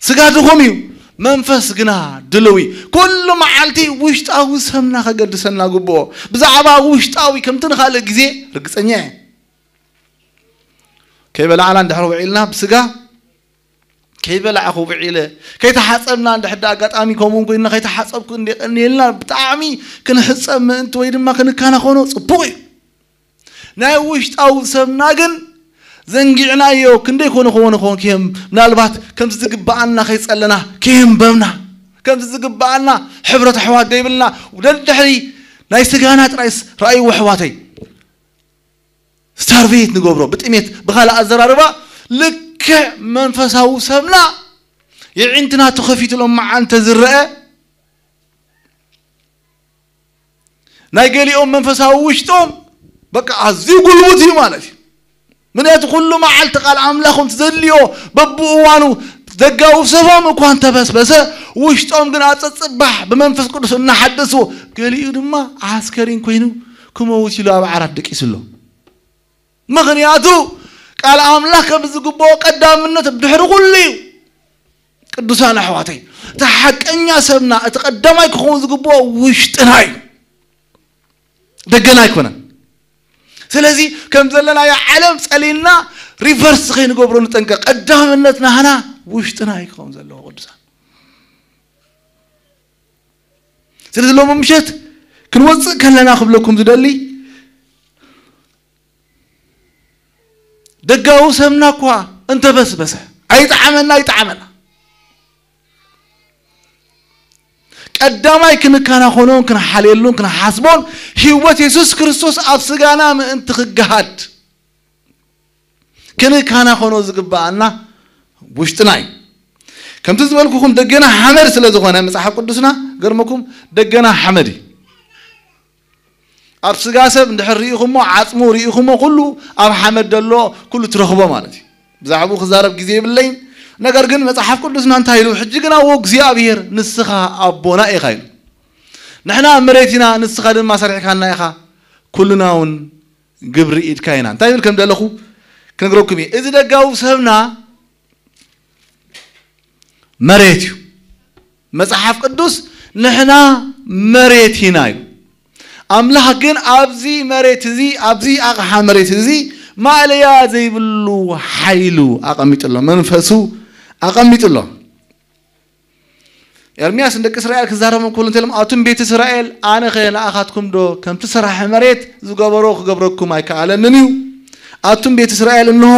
ስጋ ድኹም እዩ፣ መንፈስ ግና ድልው እዩ። ኩሉ መዓልቲ ውሽጣዊ ሰምና ከገድሰና ግብኦ። ብዛዕባ ውሽጣዊ ከምቲ ንኻልእ ግዜ ርግጸኛ እየ። ከይበላዕና እንድሕር ውዒልና ብስጋ ከይበላዕኹ ውዒለ ከይተሓጸብና እንድሕር ኣጋጣሚ ከምኡ ኮይንና ከይተሓጸብኩ እንደ ቀኒልና ብጣዕሚ ክንሕጸብ ምእንቲ ወይ ድማ ክንከናኸኖ ጽቡቕ እዩ። ናይ ውሽጣዊ ሰብና ግን ዘንጊዕናዮ ክንደይ ኮነ ኮነ ኮን ከም ምናልባት ከምዚ ዝግባኣና ከይጸለና ከየንበብና ከምዚ ዝግባኣና ሕብረት ኣሕዋት ዘይብልና ደድሕሪ ናይ ስጋና ጥራይ ራእይዎ ኣሕዋተይ ስታርቬት ንገብሮ ብጥሜት ብኻልእ ኣዘራርባ ልክዕ መንፈሳዊ ሰብና የዒንትና ተኸፊትሎም መዓንተ ዝረአ ናይ ገሊኦም መንፈሳዊ ውሽጦም በቃ ኣዝዩ ጉልቡት እዩ ማለት እዩ። ምክንያቱ ኩሉ መዓልቲ ቃል ኣምላኾም ትዘድልዮ በብእዋኑ ደጋዊ ሰቦም እኳ እንተበስበሰ ውሽጦም ግን ኣፀፅባሕ ብመንፈስ ቅዱስ እናሓደስዎ ገሊኡ ድማ ዓስከሪን ኮይኑ ክመውት ኢሉ ኣብ ዓራት ደቂሱ ኣሎ። ምኽንያቱ ቃል ኣምላኽ ከም ዝግብኦ ቀዳምነት ድሕሪ ኩሉ እዩ። ቅዱሳን ኣሕዋተይ እቲ ሓቀኛ ሰብና እቲ ቀዳማይ ክኸውን ዝግብኦ ውሽጥና እዩ፣ ደገና ኣይኮነን። ስለዚ ከም ዘለናዮ ዓለም ጸሊልና ሪቨርስ ከይንገብሮ ንጠንቀ። ቀዳምነት ናህና ውሽጥና እዩ ክኸውን ዘለዎ ቅዱሳን። ስለዚ ሎሚ ምሸት ክንወፅእ ከለና ክብለኩም ዝደሊ ደጋዊ ሰብና እኳ እንተበስበሰ ኣይጠዓመና ኣይጠዓመና ቀዳማይ ክንከናኸኖን ክንሓልየሉን ክንሓስቦን ህይወት የሱስ ክርስቶስ ኣብ ስጋና ምእንቲ ክገሃድ ክንከናኸኖ ዝግበኣና ውሽጥና እዩ። ከምቲ ዝበልኩኹም ደገና ሓመድ ስለ ዝኾነ መፅሓፍ ቅዱስና ገርመኩም ደገና ሓመድ እዩ። ኣብ ስጋ ሰብ እንድሕር ርኢኹሞ ዓፅሙ ርኢኹሞ ኩሉ ኣብ ሓመድ ዘሎ ኩሉ ትረኽቦ ማለት እዩ። ብዛዕባኡ ክዛረብ ግዜ የብለይን። ነገር ግን መፅሓፍ ቅዱስና እንታይ ኢሉ ሕጂ ግና ወ እግዚኣብሔር ንስኻ ኣቦና ኢኻ ኢሉ። ንሕና መሬት ኢና ንስኻ ድማ ሰሪሕካና ኢኻ ኩልና እውን ግብሪ ኢድካ ኢና እንታይ ይብል ከም ደለኹ ክነግረኩም እየ። እዚ ደጋዊ ሰብና መሬት እዩ። መጽሓፍ ቅዱስ ንሕና መሬት ኢና እዩ። ኣምላኽ ግን ኣብዚ መሬት እዚ ኣብዚ ኣቕሓ መሬት እዚ ማእለያ ዘይብሉ ሓይሉ ኣቐሚጡ ኣሎ፣ መንፈሱ ኣቐሚጡ ኣሎ። ኤርምያስ ንደቂ እስራኤል ክዛረቦም ከሎ እንታይ ኢሎም? ኣቱም ቤት እስራኤል፣ ኣነኸ ንኣኻትኩም ዶ ከምቲ ሰራሒ መሬት ዝገበሮ ክገብረኩም ኣይከኣለንን እዩ? ኣቱም ቤት እስራኤል፣ እንሆ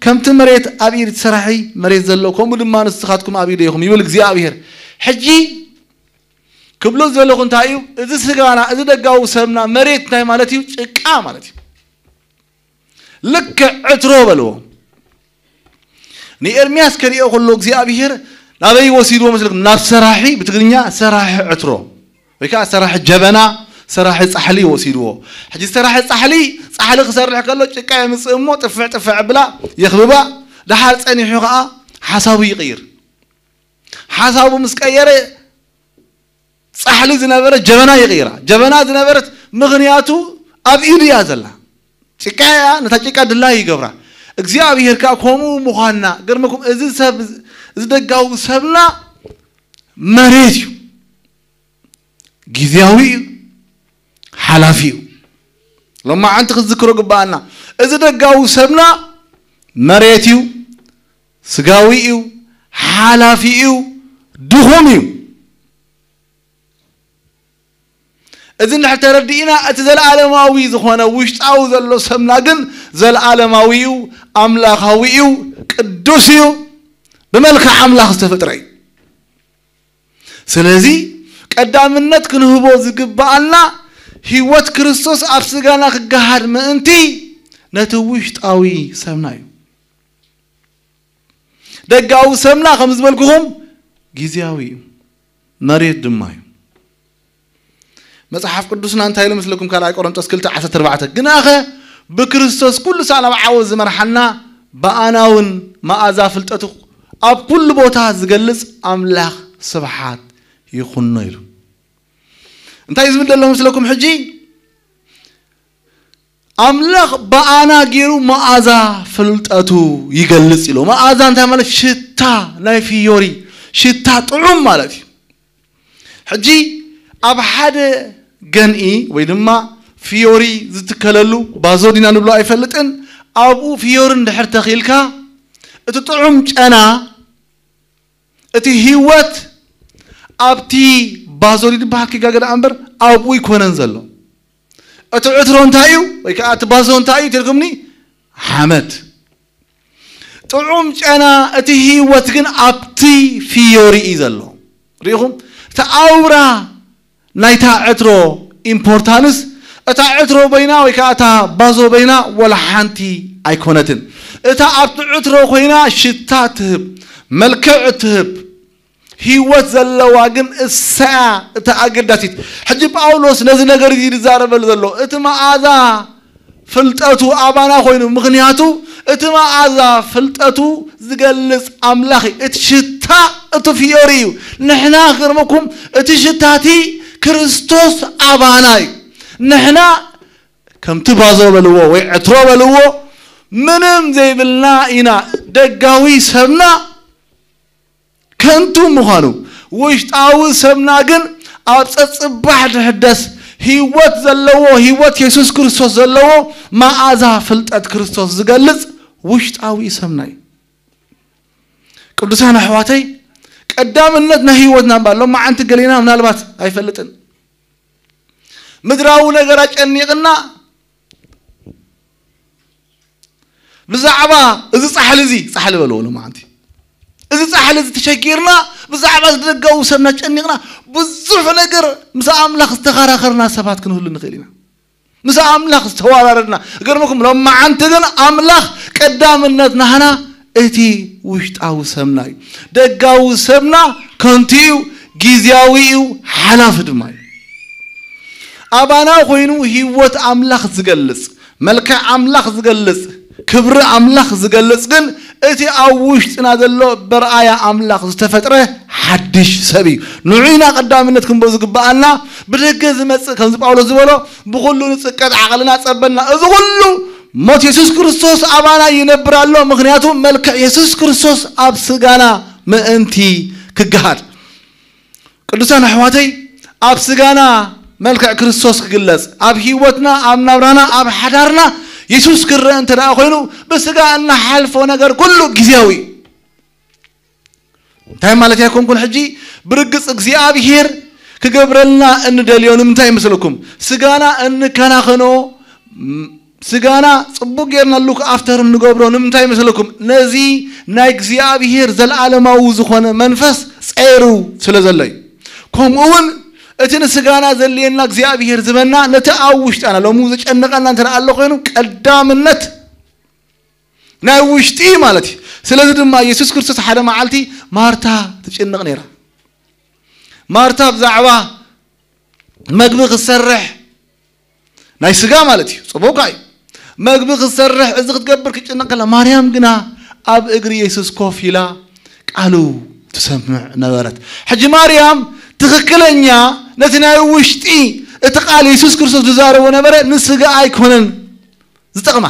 ከምቲ መሬት ኣብ ኢድ ሰራሒ መሬት ዘሎ፣ ከምኡ ድማ ንስኻትኩም ኣብ ኢደ ኢኹም፣ ይብል እግዚኣብሔር። ሕጂ ክብሎ ዘለኹ እንታይ እዩ? እዚ ስጋና፣ እዚ ደጋዊ ሰብና መሬት እንታይ ማለት እዩ? ጭቃ ማለት እዩ። ልክዕ ዕትሮ በልዎ። ንኤርምያስ ከሪኦ ከሎ እግዚኣብሔር ናበይ ወሲድዎ መስለኩም? ናብ ሰራሒ፣ ብትግርኛ ሰራሒ ዕትሮ ወይ ከዓ ሰራሒ ጀበና፣ ሰራሒ ጻሕሊ ወሲድዎ። ሕጂ ሰራሒ ጻሕሊ፣ ጻሕሊ ክሰርሕ ከሎ ጭቃ የምጽእ እሞ ጥፍዕ ጥፍዕ ብላ የኽብባ። ደሓር ጸኒሑ ከዓ ሓሳቡ ይቕይር። ሓሳቡ ምስ ቀየረ ጻሕሊ ዝነበረ ጀበና ይቕይራ። ጀበና ዝነበረት ምኽንያቱ ኣብ ኢዱ እያ ዘላ። ጭቃ እያ፣ ነታ ጭቃ ድላይ ይገብራ። እግዚኣብሔር ከኣ ከምኡ ምዃንና ገርመኩም፣ እዚ ሰብ፣ እዚ ደጋዊ ሰብና መሬት እዩ፣ ግዜያዊ እዩ፣ ሓላፊ እዩ። ሎማዓንቲ ክትዝክሮ ግባኣና፣ እዚ ደጋዊ ሰብና መሬት እዩ፣ ስጋዊ እዩ፣ ሓላፊ እዩ፣ ድኹም እዩ። እዚ እንድሕር ተረዲእና፣ እቲ ዘለኣለማዊ ዝኾነ ውሽጣዊ ዘሎ ሰብና ግን ዘለኣለማዊ እዩ፣ ኣምላኻዊ እዩ፣ ቅዱስ እዩ፣ ብመልክዕ ኣምላኽ ዝተፈጥረ እዩ። ስለዚ ቀዳምነት ክንህቦ ዝግብኣና ህይወት ክርስቶስ ኣብ ስጋና ክገሃድ ምእንቲ ነቲ ውሽጣዊ ሰብና እዩ። ደጋዊ ሰብና ከም ዝበልኩኹም ግዜያዊ እዩ፣ መሬት ድማ እዩ። መጽሓፍ ቅዱስና እንታይ ኢሉ ምስለኩም? ካልኣይ ቆሮንጦስ ክልተ ዓሰርተ ኣርባዕተ፣ ግናኸ ብክርስቶስ ኩሉ ሳዕ ናብ ዓወት ዝመርሓና፣ ብኣና እውን መኣዛ ፍልጠቱ ኣብ ኩሉ ቦታ ዝገልጽ ኣምላኽ ስብሓት ይኹኖ ኢሉ። እንታይ ዝብል ዘሎ ምስለኩም ሕጂ? ኣምላኽ ብኣና ገይሩ መኣዛ ፍልጠቱ ይገልጽ ኢሉ። መኣዛ እንታይ ማለት? ሽታ ናይ ፍዮሪ፣ ሽታ ጥዑም ማለት እዩ። ሕጂ ኣብ ሓደ ገንኢ ወይ ድማ ፍዮሪ ዝትከለሉ፣ ባዞ ዲና ንብሎ ኣይፈልጥን፣ ኣብኡ ፍዮሪ እንድሕር ተኺልካ፣ እቲ ጥዑም ጨና፣ እቲ ህይወት ኣብቲ ባዞ ድዩ ዝበሃል? ክጋገ ደኣ እምበር ኣብኡ ኣይኮነን ዘሎ። እቲ ዕትሮ እንታይ እዩ? ወይ ከዓ እቲ ባዞ እንታይ እዩ? ትርጉምኒ ሓመድ። ጥዑም ጨና፣ እቲ ህይወት ግን ኣብቲ ፍዮሪ እዩ ዘሎ። ሪኢኹም? እቲ ኣውራ ናይታ ዕትሮ ኢምፖርታንስ፣ እታ ዕትሮ በይና ወይ ከዓ እታ ባዞ በይና ወላ ሓንቲ ኣይኮነትን። እታ ኣብቲ ዕትሮ ኮይና ሽታ ትህብ፣ መልክዕ ትህብ፣ ህይወት ዘለዋ ግን እሳ እያ እታ ኣገዳሲት። ሕጂ ጳውሎስ ነዚ ነገር እዚ ዝዛረበሉ ዘሎ፣ እቲ መኣዛ ፍልጠቱ ኣባና ኮይኑ፣ ምኽንያቱ እቲ መኣዛ ፍልጠቱ ዝገልጽ ኣምላኽ እዩ። እቲ ሽታ እቲ ፍዮሪ እዩ። ንሕና ክገርመኩም፣ እቲ ሽታ እቲ ክርስቶስ ኣባና እዩ። ንሕና ከምቲ ባዞ በልዎ ወይ ዕትሮ በልዎ ምንም ዘይብልና ኢና። ደጋዊ ሰብና ከንቱ ምዃኑ፣ ውሽጣዊ ሰብና ግን ኣብ ጸጽባሕ ዝሕደስ ህይወት ዘለዎ፣ ህይወት የሱስ ክርስቶስ ዘለዎ፣ መኣዛ ፍልጠት ክርስቶስ ዝገልጽ ውሽጣዊ ሰብና እዩ። ቅዱሳን ኣሕዋተይ፣ ቀዳምነት ናይ ህይወትና እምበር፣ ሎማዓንቲ ገሊና ምናልባት ኣይፈልጥን፣ ምድራዊ ነገር ኣጨኒቕና፣ ብዛዕባ እዚ ጻሕሊ እዚ፣ ጻሕሊ በልዎ ሎማዓንቲ፣ እዚ ጻሕሊ እዚ ተሸጊርና፣ ብዛዕባ እዚ ደጋዊ ሰብና ጨኒቕና፣ ብዙሕ ነገር ምስ ኣምላኽ ዝተኸራኸርና ሰባት ክንህሉ ንኽእል ኢና። ምስ ኣምላኽ ዝተዋራረድና። እገርመኩም፣ ሎማዓንቲ ግን ኣምላኽ ቀዳምነት ናህና እቲ ውሽጣዊ ሰብና እዩ። ደጋዊ ሰብና ከንቱ እዩ፣ ግዝያዊ እዩ፣ ሓላፊ ድማ እዩ። ኣባና ኮይኑ ህይወት ኣምላኽ ዝገልጽ፣ መልክዕ ኣምላኽ ዝገልጽ፣ ክብሪ ኣምላኽ ዝገልጽ ግን እቲ ኣብ ውሽጥና ዘሎ በርኣያ ኣምላኽ ዝተፈጥረ ሓድሽ ሰብ እዩ። ንዑ ኢና ቀዳምነት ክንቦ ዝግብኣና። ብደገ ዝመጽእ፣ ከምዚ ጳውሎስ ዝበሎ፣ ብኹሉ ንጽቀጥ፣ ዓቕልና ጸበና። እዚ ኩሉ ሞት የሱስ ክርስቶስ ኣባና ይነብር ኣሎ። ምኽንያቱ መልክዕ የሱስ ክርስቶስ ኣብ ስጋና ምእንቲ ክገሃድ። ቅዱሳን ኣሕዋተይ፣ ኣብ ስጋና መልክዕ ክርስቶስ ክግለጽ፣ ኣብ ህይወትና፣ ኣብ ናብራና፣ ኣብ ሓዳርና የሱስ ክረአ እንተ ደኣ ኮይኑ፣ ብስጋ እንሓልፎ ነገር ኩሉ ግዝያዊ እዩ። እንታይ ማለት ኣይኮንኩን ሕጂ ብርግጽ እግዚኣብሔር ክገብረልና እንደልዮ ንምንታይ ይመስለኩም? ስጋና እንከናኸኖ፣ ም-፣ ስጋና ጽቡቅ ጌርና ሉክ ኣፍተር እንገብሮ ንምንታይ ይመስለኩም? ነዚ ናይ እግዚኣብሔር ዘለዓለማዊ ዝኾነ መንፈስ ጸይሩ ስለ ዘሎ እዩ። ከምኡ እውን እቲ ንስጋና ዘድልየና እግዚኣብሔር ዝበና ነቲ ኣብ ውሽጣና ሎሚ ዘጨነቐና እንተ ደኣ ኣሎ ኮይኑ ቀዳምነት ናይ ውሽጢ ማለት እዩ። ስለዚ ድማ የሱስ ክርስቶስ ሓደ መዓልቲ ማርታ ትጭነቕ ነይራ። ማርታ ብዛዕባ መግቢ ክትሰርሕ ናይ ስጋ ማለት እዩ፣ ጽቡቕካ እዩ። መግቢ ክትሰርሕ እዚ ክትገብር ክትጭነቕ ከላ፣ ማርያም ግና ኣብ እግሪ የሱስ ኮፍ ኢላ ቃሉ ትሰምዕ ነበረት። ሕጂ ማርያም ትኽክለኛ ነቲ ናይ ውሽጢ እቲ ቃል የሱስ ክርስቶስ ዝዛረቦ ነበረ ንስጋ ኣይኮነን ዝጠቕማ።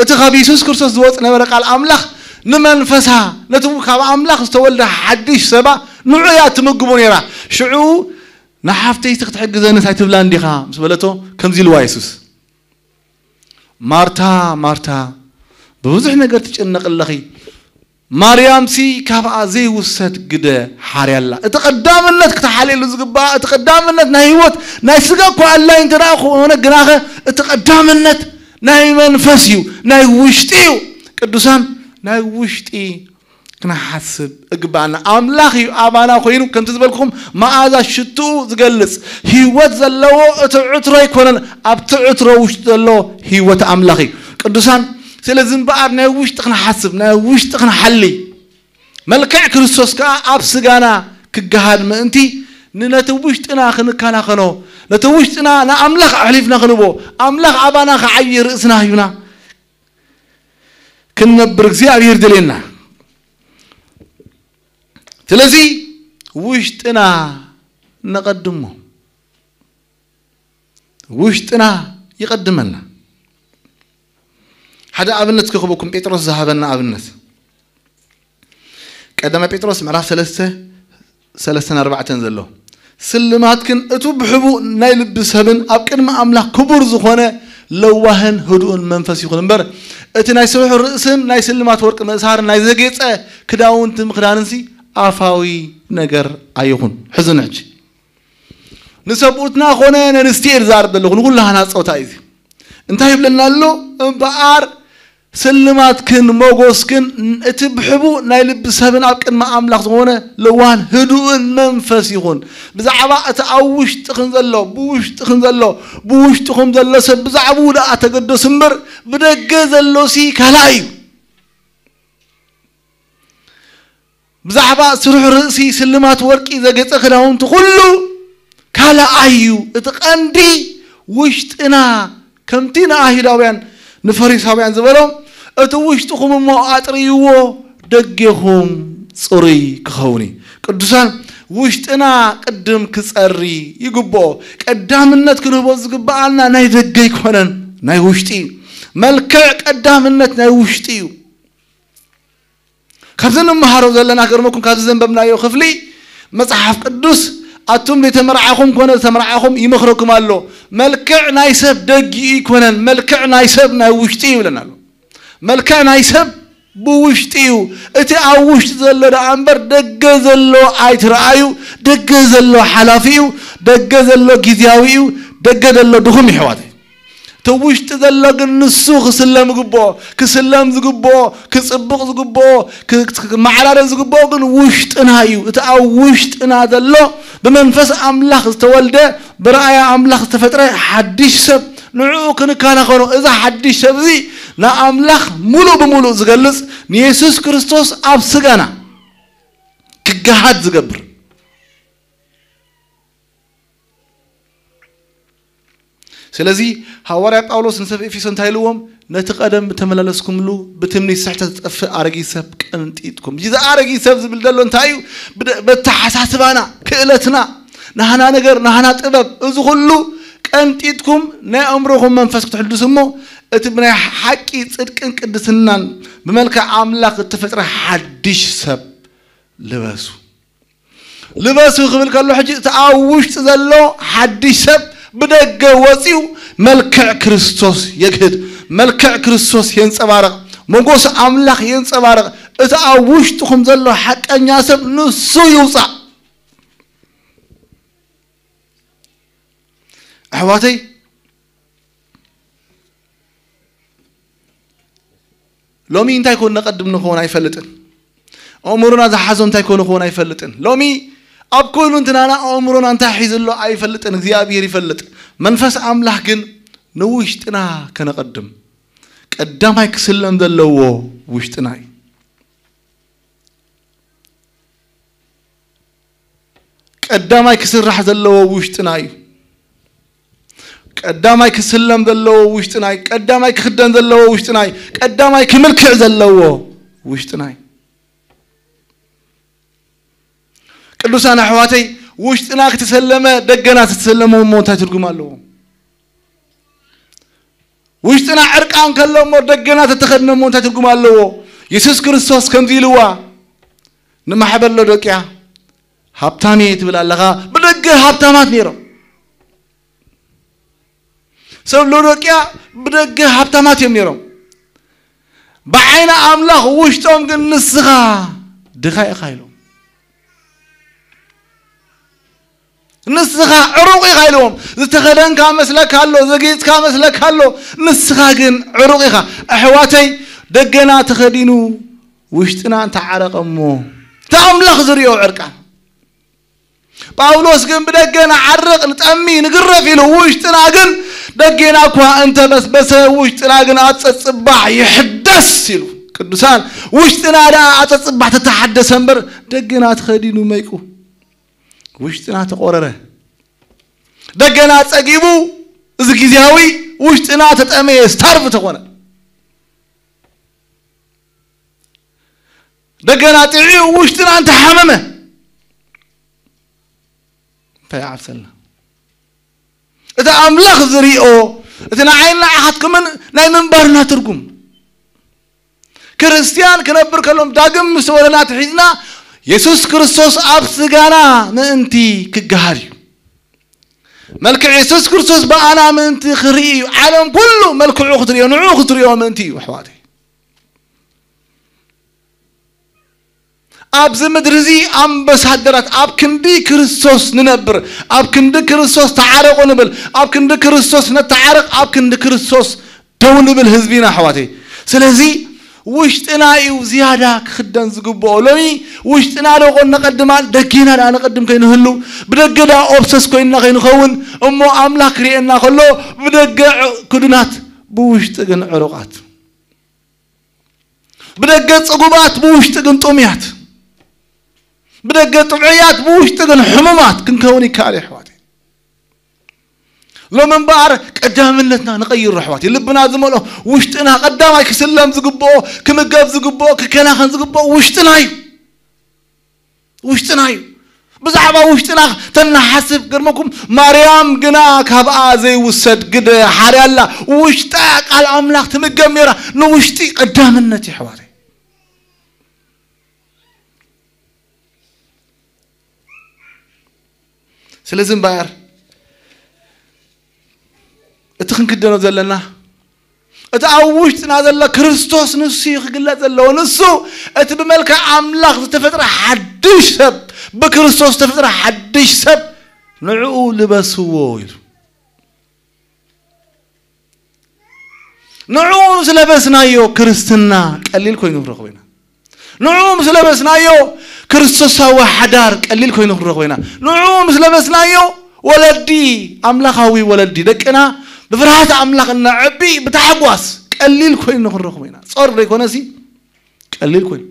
እቲ ካብ የሱስ ክርስቶስ ዝወጽእ ነበረ ቃል ኣምላኽ ንመንፈሳ፣ ነቲ ካብ ኣምላኽ ዝተወልደ ሓድሽ ሰባ ንዑ እያ ትምግቦ ነይራ። ሽዑ ንሓፍተይ እስቲ ክትሕግዘንስ ኣይትብላን ዲኻ ምስ በለቶ ከምዚ ኢልዋ የሱስ፣ ማርታ ማርታ ብብዙሕ ነገር ትጭነቕ ኣለኺ፣ ማርያምሲ ካብኣ ዘይውሰድ ግደ ሓርያ ኣላ። እቲ ቀዳምነት ክትሓልየሉ ዝግባኣ፣ እቲ ቀዳምነት ናይ ህይወት ናይ ስጋ እኳ ኣላይ እንተ ደኣ ክኾነ ግናኸ እቲ ቀዳምነት ናይ መንፈስ እዩ፣ ናይ ውሽጢ እዩ። ቅዱሳን ናይ ውሽጢ ክንሓስብ እግባኣና። ኣምላኽ እዩ ኣባና ኮይኑ ከምቲ ዝበልኩም መኣዛ ሽትኡ ዝገልጽ ህይወት ዘለዎ እቲ ዕትሮ ኣይኮነን፣ ኣብቲ ዕትሮ ውሽጢ ዘሎ ህይወት ኣምላኽ እዩ። ቅዱሳን ስለዚ እምበኣር ናይ ውሽጢ ክንሓስብ ናይ ውሽጢ ክንሓሊ መልክዕ ክርስቶስ ከኣ ኣብ ስጋና ክገሃድ ምእንቲ ንነቲ ውሽጥና ክንከናኸኖ ነቲ ውሽጥና ንኣምላኽ ኣሕሊፍና ክንቦ ኣምላኽ ኣባና ክዓይ ርእስና ሂብና ክንነብር እግዚኣብሔር ደልየና። ስለዚ ውሽጥና ነቐድሞ፣ ውሽጥና ይቐድመና። ሓደ ኣብነት ክህበኩም ጴጥሮስ ዝሃበና ኣብነት ቀዳማይ ጴጥሮስ ምዕራፍ ሰለስተ ሰለስተን ኣርባዕተን ዘሎ ስልማት ግን እቱ ብሕቡእ ናይ ልቢ ሰብን ኣብ ቅድሚ ኣምላኽ ክቡር ዝኾነ ለዋህን ህዱእን መንፈስ ይኹን እምበር እቲ ናይ ስሩሕ ርእስን ናይ ስልማት ወርቂ ምእሳርን ናይ ዘጌጸ ክዳውንቲ ምኽዳንንሲ ኣፋዊ ነገር ኣይኹን። ሕዝን ሕጂ ንሰብኡትና ኾነ ነንስቲ እየ ዝዛረብ ዘለኹ ንኩሉ ሃናጾታ እዩ። እንታይ ይብለና ኣሎ እምበኣር ስልማትክን ሞጎስክን እቲ ብሕቡእ ናይ ልቢ ሰብን ኣብ ቅድሚ ኣምላኽ ዝኾነ ለዋን ህዱእን መንፈስ ይኹን። ብዛዕባ እቲ ኣብ ውሽጥኽን ዘሎ ብውሽጥኽን ዘሎ ብውሽጥኹም ዘሎ ሰብ ብዛዕባኡ ደኣ ተገደሱ እምበር ብደገ ዘሎሲ ካልኣይ እዩ። ብዛዕባ ስሩሕ ርእሲ ስልማት ወርቂ ዘጌጸ ክዳውንቲ ኩሉ ካልኣይ እዩ። እቲ ቀንዲ ውሽጥና ከምቲ ንኣይሁዳውያን ንፈሪሳውያን ዝበሎም እቲ ውሽጥኹም እሞ ኣጥርይዎ ደጌኹም ጽሩይ ክኸውን እዩ። ቅዱሳን ውሽጥና ቅድም ክጸሪ ይግብኦ። ቀዳምነት ክንህቦ ዝግብኣና ናይ ደገ ኣይኮነን ናይ ውሽጢ እዩ። መልክዕ ቀዳምነት ናይ ውሽጢ እዩ። ካብዚ ንምሃሮ ዘለና ክርመኩም ካብዚ ዘንበብናዮ ክፍሊ መጽሓፍ ቅዱስ ኣቱም ዘይተመርዓኹም ኮነ ዝተመርዓኹም ይመኽረኩም ኣሎ። መልክዕ ናይ ሰብ ደጊኡ ይኮነን፣ መልክዕ ናይ ሰብ ናይ ውሽጢ ይብለና ኣሎ። መልክዕ ናይ ሰብ ብውሽጢ እዩ። እቲ ኣብ ውሽጢ ዘሎ ደኣ እምበር ደገ ዘሎ ኣይትረኣዩ። ደገ ዘሎ ሓላፊ እዩ። ደገ ዘሎ ግዝያዊ እዩ። ደገ ዘሎ ድኹም ይሕዋት እቲ ውሽጢ ዘሎ ግን ንሱ ክስለም ዝግብኦ ክስለም ዝግብኦ ክጽብቕ ዝግብኦ ክመዓራረን ዝግብኦ ግን ውሽጥና እዩ። እቲ ኣብ ውሽጥና ዘሎ ብመንፈስ ኣምላኽ ዝተወልደ ብረኣያ ኣምላኽ ዝተፈጥረ ሓድሽ ሰብ ንዕኡ ክንከናኸኖ እዚ ሓድሽ ሰብ እዚ ንኣምላኽ ሙሉእ ብምሉእ ዝገልጽ ንየሱስ ክርስቶስ ኣብ ስጋና ክገሃድ ዝገብር ስለዚ ሃዋርያ ጳውሎስ ንሰብ ኤፌሶ እንታይ ኢልዎም ነቲ ቀደም ብተመላለስኩምሉ ብትምኒት ስሕተት ዝጠፍእ ኣረጊት ሰብ ቀንጢጥኩም እዚ ኣረጊት ሰብ ዝብል ዘሎ እንታይ እዩ በተሓሳስባና ክእለትና ናህና ነገር ናህና ጥበብ እዚ ኩሉ ቀንጢጥኩም ናይ ኣእምሮኹም መንፈስ ክትሕድሱ እሞ እቲ ብናይ ሓቂ ጽድቅን ቅድስናን ብመልክዕ ኣምላኽ እተፈጥረ ሓድሽ ሰብ ልበሱ ልበሱ ክብል ከሎ ሕጂ እቲ ኣብ ውሽጢ ዘሎ ሓድሽ ሰብ ብደገ ወፂኡ መልክዕ ክርስቶስ የግህድ መልክዕ ክርስቶስ የንፀባርቕ ሞጎስ ኣምላኽ የንፀባርቕ እቲ ኣብ ውሽጥኹም ዘሎ ሓቀኛ ሰብ ንሱ ይውፃእ። ኣሕዋተይ፣ ሎሚ እንታይ ኮን ነቐድም ንኸውን ኣይፈልጥን። ኣእምሮና ዝሓዞ እንታይ ኮን ንኸውን ኣይፈልጥን። ሎሚ ኣብ ኩሉ እንትናና ኣእምሮና እንታይ ሒዝሎ ኣይፈልጥን። እግዚኣብሔር ይፈልጥ። መንፈስ ኣምላኽ ግን ንውሽጥና ከነቐድም ቀዳማይ ክስለም ዘለዎ ውሽጥና እዩ። ቀዳማይ ክስራሕ ዘለዎ ውሽጥና እዩ። ቀዳማይ ክስለም ዘለዎ ውሽጥና እዩ። ቀዳማይ ክኽደን ዘለዎ ውሽጥና እዩ። ቀዳማይ ክምልክዕ ዘለዎ ውሽጥና እዩ። ቅዱሳን ኣሕዋተይ፣ ውሽጥና ክትሰለመ ደገና ተተሰለመ እሞ እንታይ ትርጉም ኣለዎ? ውሽጥና ዕርቃን ከሎ እሞ ደገና ተተኸድነ እሞ እንታይ ትርጉም ኣለዎ? የሱስ ክርስቶስ ከምዚ ኢልዋ ንማሕበር ሎዶቅያ፣ ሃብታም እየ ትብል ኣለኻ። ብደገ ሃብታማት ነይሮም። ሰብ ሎዶቅያ ብደገ ሃብታማት እዮም ነይሮም። ብዓይኒ ኣምላኽ ውሽጦም ግን ንስኻ ድኻ ኢኻ ኢሎም። ንስኻ ዕሩቕ ኢኻ ኢልዎም። ዝተኸደንካ መስለካ ኣሎ፣ ዘጌጽካ መስለካ ኣሎ፣ ንስኻ ግን ዕሩቕ ኢኻ። ኣሕዋተይ፣ ደገና ተኸዲኑ ውሽጥና እንተዓረቐ እሞ፣ እቲ ኣምላኽ ዝሪኦ ዕርቃን። ጳውሎስ ግን ብደገ ንዓርቕ፣ ንጠሚ፣ ንግረፍ ኢሉ፣ ውሽጥና ግን ደጌና እኳ እንተበስበሰ፣ ውሽጥና ግን ኣጸጽባሕ ይሕደስ ኢሉ። ቅዱሳን፣ ውሽጥና ደኣ ኣጸጽባሕ ተተሓደሰ እምበር፣ ደገና ተኸዲኑ መይቁ ውሽጥና ተቆረረ። ደገና ጸጊቡ፣ እዚ ግዜያዊ፣ ውሽጥና ተጠመየ፣ ስታርቭ ተኾነ። ደገና ጥዕዩ፣ ውሽጥና እንተሓመመ፣ እንታይ ይዓብሰልና? እቲ ኣምላኽ ዝሪኦ፣ እቲ ንዓይን ንዓኻትኩምን ናይ ምንባርና ትርጉም። ክርስትያን ክነብር ከሎም ዳግም ምስ ወለና ትሒዝና የሱስ ክርስቶስ ኣብ ስጋና ምእንቲ ክገሃር እዩ። መልክዕ የሱስ ክርስቶስ ብኣና ምእንቲ ክርኢ እዩ። ዓለም ኩሉ መልክዑ ክትሪኦ፣ ንዕኡ ክትሪኦ ምእንቲ እዩ፣ ኣሕዋተይ። ኣብዚ ምድሪ እዚ ኣምባሳደራት፣ ኣብ ክንዲ ክርስቶስ ንነብር፣ ኣብ ክንዲ ክርስቶስ ተዓረቑ ንብል፣ ኣብ ክንዲ ክርስቶስ ነተዓርቕ፣ ኣብ ክንዲ ክርስቶስ ደው ንብል ህዝቢ ኢና፣ ኣሕዋተይ። ስለዚ ውሽጥና እዩ ዝያዳ ክኽደን ዝግብኦ። ሎሚ ውሽጥና ዶ ኮን ነቐድም ኣል-፣ ደጌና ደኣ ነቐድም ከይንህሉ፣ ብደገ ደኣ ኦብሰስ ኮይንና ከይንኸውን፣ እሞ ኣምላኽ ክርእየና ከሎ፣ ብደገ ዕ-፣ ክዱናት፣ ብውሽጢ ግን ዕሩቓት። ብደገ ጽጉባት፣ ብውሽጢ ግን ጥሙያት። ብደገ ጥዑያት፣ ብውሽጢ ግን ሕሙማት ክንከውን ይከኣል እዩ፣ ኣሕዋተይ። ሎሚ እምበኣር ቀዳምነትና ንቐይሮ፣ ኣሕዋተይ። ልብና ዝመልኦ፣ ውሽጥና ቀዳማይ ክስለም ዝግብኦ፣ ክምገብ ዝግብኦ፣ ክከናኸን ዝግብኦ ውሽጥና እዩ። ውሽጥና እዩ። ብዛዕባ ውሽጥና ተናሓስብ፣ ገርመኩም፣ ማርያም ግና ካብኣ ዘይውሰድ ግደ ሓርያ ኣላ። ውሽጣ ቃል ኣምላኽ ትምገብ ነይራ። ንውሽጢ ቀዳምነት እዩ፣ ኣሕዋተይ። ስለዚ እምበኣር እቲ ክንክደኖ ዘለና፣ እቲ ኣብ ውሽጥና ዘሎ ክርስቶስ ንሱ እዩ ክግለጽ ዘለዎ። ንሱ እቲ ብመልክዕ ኣምላኽ ዝተፈጥረ ሓድሽ ሰብ፣ ብክርስቶስ ዝተፈጥረ ሓድሽ ሰብ ንዕኡ ልበስዎ ኢሉ። ንዕኡ ምስ ለበስናዮ ክርስትና ቀሊል ኮይኑ ክንረኽቦ ኢና። ንዕኡ ምስ ለበስናዮ ክርስቶሳዊ ሓዳር ቀሊል ኮይኑ ክንረኽቦ ኢና። ንዕኡ ምስ ለበስናዮ ወለዲ፣ ኣምላኻዊ ወለዲ፣ ደቅና ብፍርሃት ኣምላኽ እናዕቢ ብታሕጓስ ቀሊል ኮይኑ ክንረኽቦ ኢና። ጾር ዘይኮነሲ ቀሊል ኮይኑ።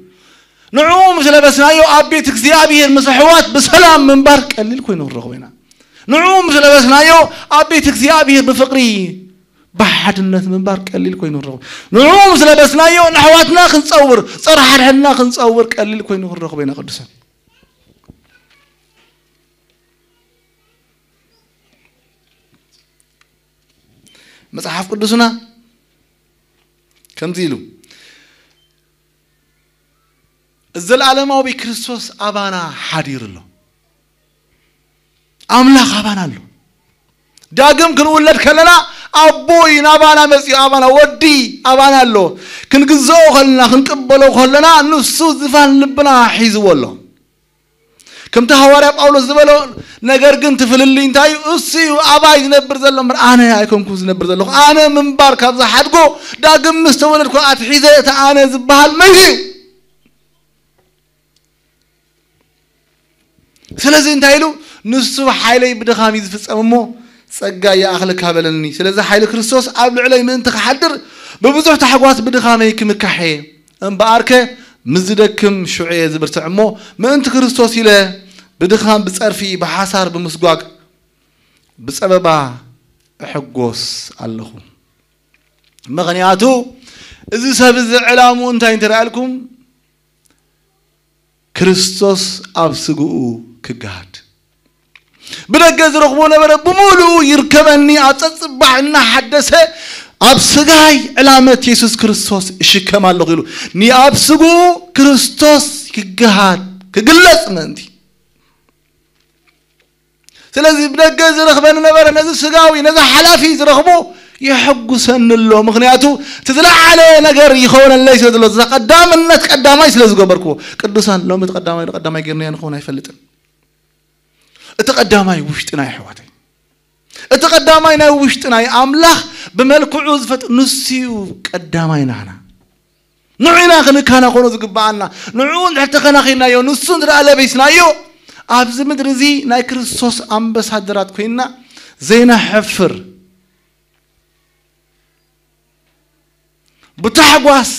ንዕኡ ምስ ለበስናዮ ኣብ ቤት እግዚኣብሔር ምስ ኣሕዋት ብሰላም ምንባር ቀሊል ኮይኑ ክንረኽቦ ኢና። ንዕኡ ምስ ለበስናዮ ኣብ ቤት እግዚኣብሔር ብፍቕሪ ብሓድነት ምንባር ቀሊል ኮይኑ ንረኽቦ። ንዕኡ ምስ ለበስናዮ ንኣሕዋትና ክንጸውር፣ ጸረ ሓድሕድና ክንጸውር ቀሊል ኮይኑ ክንረኽቦ ኢና ቅዱሳን። መጽሓፍ ቅዱስና ከምዚ ኢሉ፣ "ዘለዓለማዊ ክርስቶስ ኣባና ሓዲሩ ኣሎ። ኣምላኽ ኣባና ኣሎ። ዳግም ክንውለድ ከለና ኣቦ እዩ ናባና መጺኡ፣ ኣባና ወዲ ኣባና ኣሎ። ክንግዝኦ ከለና፣ ክንቅበሎ ከለና፣ ንሱ ዝፋን ልብና ሒዝዎ ኣሎ። ከምቲ ሃዋርያ ጳውሎስ ዝበሎ፣ ነገር ግን እቲ ፍልልይ እንታይ እዩ? እሱ እዩ ኣባይ ዝነብር ዘሎ እምበር ኣነ ኣይኮንኩ ዝነብር ዘለኹ። ኣነ ምንባር ካብ ዝሓድጎ፣ ዳግም ምስ ተወለድኩ ኣትሒዘ እቲ ኣነ ዝበሃል መይቱ እዩ። ስለዚ እንታይ ኢሉ? ንሱ ሓይለይ ብድኻም እዩ ዝፍጸም እሞ፣ ጸጋ ይኣኽለካ በለኒ። ስለዚ ሓይሊ ክርስቶስ ኣብ ልዕለይ ምእንቲ ክሓድር፣ ብብዙሕ ታሕጓስ ብድኻመይ ክምካሕ እየ። እምበኣርከ ምስ ዝደክም ሽዑ እየ ዝብርትዕ እሞ፣ ምእንቲ ክርስቶስ ኢለ ብድኻም፣ ብጸርፊ፣ ብሓሳር፣ ብምስጓግ፣ ብጸበባ እሕጎስ ኣለኹ። ምኽንያቱ እዚ ሰብ እዚ ዕላምኡ እንታይ እንተረኣልኩም፣ ክርስቶስ ኣብ ስግኡ ክገሃድ። ብደገ ዝረኽቦ ነበረ፣ ብምሉኡ ይርከበኒ፣ ኣብ ጸጽባሕ እናሓደሰ ኣብ ስጋይ ዕላመት የሱስ ክርስቶስ እሽከም ኣለኹ ኢሉ፣ ንኣብ ስግኡ ክርስቶስ ክገሃድ፣ ክግለጽ ምእንቲ። ስለዚ ብደገ ዝረኽበኒ ነበረ፣ ነዚ ስጋዊ፣ ነዚ ሓላፊ ዝረኽቦ የሐጉሰኒ ኣሎ። ምኽንያቱ እቲ ዝለዓለ ነገር ይኸውነለይ ስለ ዘሎ፣ እዛ ቀዳምነት ቀዳማይ ስለ ዝገበርክዎ። ቅዱሳን፣ ሎሚ እቲ ቀዳማይ ንቀዳማይ ጌርናዮ ንኸውን ኣይፈልጥን። እቲ ቀዳማይ ውሽጥና፣ ኣሕዋተይ፣ እቲ ቀዳማይ ናይ ውሽጥና እዩ። ኣምላኽ ብመልክዑ ዝፈጥ-፣ ንሱ እዩ ቀዳማይ ናህና። ንዑ ኢና ክንከናኸኖ ዝግብኣና። ንዑ እንድሕር ተከናኺናዮ፣ ንሱ እንድኣ ለቢስናዮ፣ ኣብዚ ምድሪ እዚ ናይ ክርስቶስ ኣምባሳደራት ኮይንና ዘይነሕፍር፣ ብታሕጓስ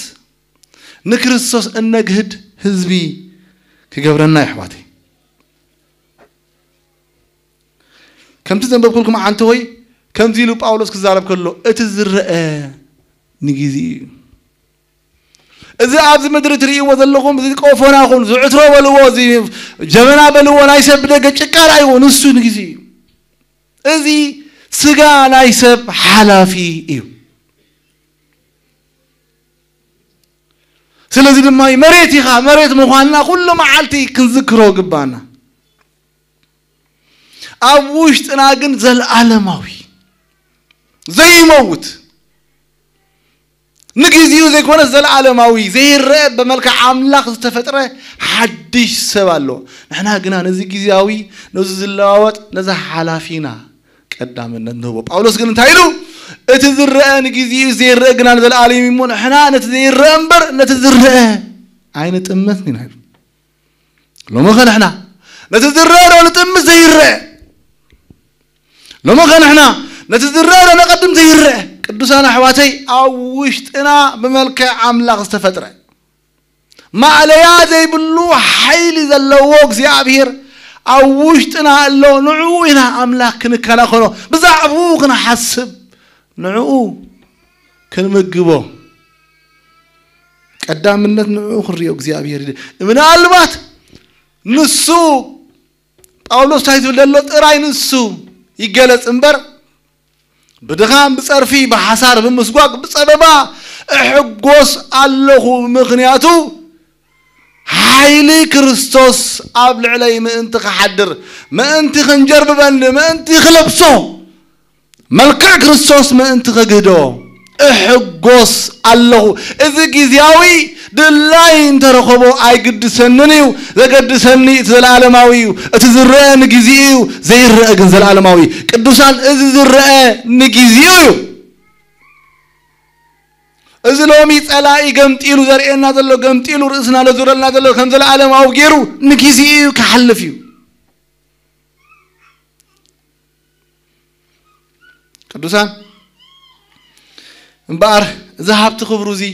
ንክርስቶስ እነግህድ ህዝቢ ክገብረና፣ ኣሕዋተይ። ከምቲ ዘንበብኩልኩም፣ ዓንተወይ፣ ከምዚ ኢሉ ጳውሎስ ክዛረብ ከሎ፣ እቲ ዝረአ ንግዜ እዩ። እዚ ኣብዚ ምድሪ ትርእይዎ ዘለኹም፣ እዚ ቆፎና ይኹን፣ እዚ ዕትሮ በልዎ፣ እዚ ጀበና በልዎ፣ ናይ ሰብ ብደገ ጭቃ ርኣይዎ፣ ንሱ ንግዜ እዩ። እዚ ስጋ ናይ ሰብ ሓላፊ እዩ። ስለዚ ድማ መሬት ኢኻ፣ መሬት ምዃንና ኩሉ መዓልቲ ክንዝክሮ ግባና። ኣብ ውሽጥና ግን ዘልኣለማዊ፣ ዘይመውት፣ ንግዜኡ ዘይኮነ ዘልኣለማዊ፣ ዘይረአ፣ ብመልክዕ ኣምላኽ ዝተፈጥረ ሓድሽ ሰብ ኣሎ። ንሕና ግና ነዚ ግዜያዊ፣ ነዚ ዝለዋወጥ፣ ነዚ ሓላፊ ኢና ቀዳምነት ንህቦ። ጳውሎስ ግን እንታይ ኢሉ? እቲ ዝረአ ንግዜኡ፣ ዘይረአ ግና ንዘለኣለም እዩ እሞ፣ ንሕና ነቲ ዘይረአ እምበር ነቲ ዝረአ ኣይንጥምትን ኢና ኢሉ። ሎሚ ኸ ንሕና ነቲ ዝረአ ዶ ንጥምት ዘይረአ? ሎሚ ኸ ንሕና ነቲ ዝረአ ዶ ነቐድም ዘይረአ? ቅዱሳን ኣሕዋተይ፣ ኣብ ውሽጥና ብመልክዕ ኣምላኽ ዝተፈጥረ ማእለያ ዘይብሉ ሓይሊ ዘለዎ እግዚኣብሔር ኣብ ውሽጥና ኣሎ። ንዕኡ ኢና ኣምላኽ ክንከናኸኖ፣ ብዛዕባኡ ክንሓስብ፣ ንዕኡ ክንምግቦ። ቀዳምነት ንዕኡ ክንሪኦ እግዚኣብሔር ይደ-፣ ምናልባት ንሱ፣ ጳውሎስ እንታይ ዝብል ዘሎ፣ ጥራይ ንሱ ይገለጽ እምበር፣ ብድኻም፣ ብጸርፊ፣ ብሓሳር፣ ብምስጓግ፣ ብጸበባ እሕጎስ ኣለኹ። ምኽንያቱ ሓይሊ ክርስቶስ ኣብ ልዕለይ ምእንቲ ክሓድር፣ ምእንቲ ክንጀርብበኒ፣ ምእንቲ ክለብሶ፣ መልክዕ ክርስቶስ ምእንቲ ከግህዶ እሕጎስ ኣለኹ። እዚ ግዜያዊ ድላይ እንተረኸቦ ኣይግድሰንን እዩ። ዘገድሰኒ እቲ ዘለኣለማዊ እዩ። እቲ ዝረአ ንግዜኡ እዩ፣ ዘይረአ ግን ዘለኣለማዊ። ቅዱሳን፣ እዚ ዝረአ ንግዜኡ እዩ። እዚ ሎሚ ጸላኢ ገምጢሉ ዘርእየና ዘሎ፣ ገምጢሉ ርእስና ለዙረልና ዘሎ ከም ዘለኣለማዊ ገይሩ ንግዜኡ እዩ፣ ክሓልፍ እዩ። ቅዱሳን፣ እምበኣር እዚ ሃብቲ ክብሩ እዚ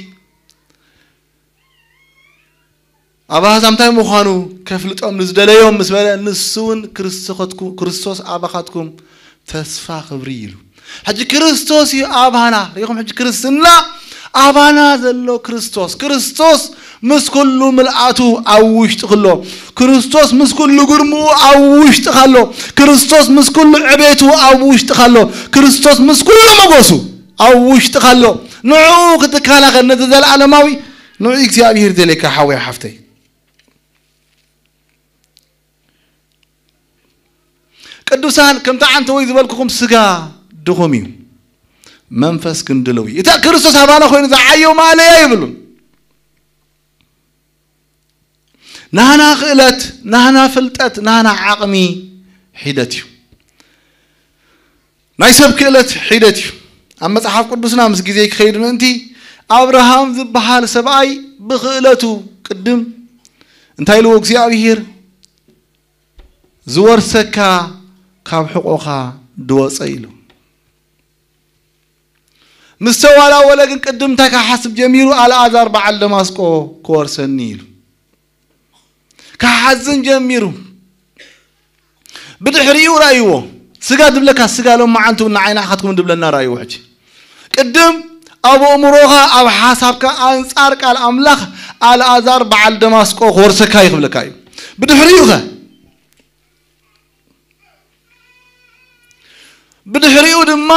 ኣብ ኣህዛብ እንታይ ምዃኑ ከፍልጦም ንዝደለዮም ምስ በለ፣ ንሱ እውን ክርስቶስ-፣ ክርስቶስ ኣባኻትኩም ተስፋ ክብሪ ኢሉ። ሕጂ ክርስቶስ እዩ ኣባና። ሪኢኹም፣ ሕጂ ክርስትና ኣባና ዘሎ ክርስቶስ። ክርስቶስ ምስ ኩሉ ምልኣቱ ኣብ ውሽጢ ክሎ። ክርስቶስ ምስ ኩሉ ግርምኡ ኣብ ውሽጢ ካሎ። ክርስቶስ ምስ ኩሉ ዕቤቱ ኣብ ውሽጢ ካሎ። ክርስቶስ ምስ ኩሉ ሞገሱ ኣብ ውሽጢ ካሎ። ንዕኡ ክትከላኸል ነቲ ዘለኣለማዊ፣ ንዕኡ እግዚኣብሔር ደልየካ ሓወይ ሓፍተይ። ቅዱሳን፣ ከምቲ ዓንተወይ ዝበልኩኹም፣ ስጋ ድኹም እዩ። መንፈስ ክንድለው እዩ። እታ ክርስቶስ ኣባና ኮይኑ ዝዓዮ ማእለያ የብሉን። ናህና ክእለት፣ ናህና ፍልጠት፣ ናህና ዓቕሚ ሒደት እዩ። ናይ ሰብ ክእለት ሒደት እዩ። ኣብ መጽሓፍ ቅዱስና ምስ ግዜ ክኸይድ ምእንቲ ኣብርሃም ዝበሃል ሰብኣይ ብክእለቱ ቅድም እንታይ ኢልዎ እግዚኣብሔር? ዝወርሰካ ካብ ሕቆኻ ድወፀ ኢሉ። ምስ ተዋላወለ ግን ቅድም እንታይ ክሓስብ ጀሚሩ? ኣልኣዛር በዓል ደማስቆ ክወርሰኒ ኢሉ ክሓዝን ጀሚሩ። ብድሕሪኡ ራእይዎ። ስጋ ድብለካ ስጋ ሎም መዓንቱ ንዓይ ንዓኻትኩም ድብለና ራእይዎ። ሕጂ ቅድም ኣብ ኣእምሮኻ ኣብ ሓሳብካ ኣንጻር ቃል ኣምላኽ ኣልኣዛር በዓል ደማስቆ ክወርሰካ እዩ ክብለካ እዩ። ብድሕሪኡ ኸ ብድሕሪኡ ድማ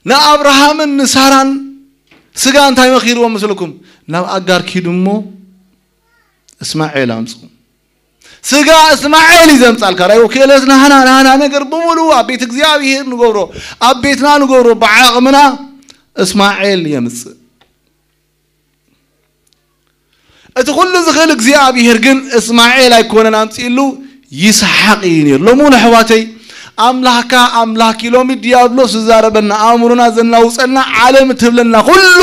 ንኣብርሃምን ንሳራን ስጋ እንታይ መኺርዎም መስለኩም? ናብ ኣጋር ኪዱ እሞ እስማኤል ኣምፁ። ስጋ እስማኤል እዩ ዘምፃልካ። ራእይ ክእለት ናህና ናህና ነገር ብምሉኡ ኣብ ቤት እግዚኣብሔር ንገብሮ፣ ኣብ ቤትና ንገብሮ፣ ብዓቕምና እስማኤል የምፅእ። እቲ ኩሉ ዝኽእል እግዚኣብሔር ግን እስማኤል ኣይኮነን ኣምፂእሉ፣ ይስሓቅ እዩ ነይሩ። ሎሚ እውን ኣሕዋተይ ኣምላኽካ ኣምላኽ እዩ። ሎሚ ዲያብሎስ ዝዛረበና፣ ኣእምሮና ዘናውፀልና፣ ዓለም እትብለና ኩሉ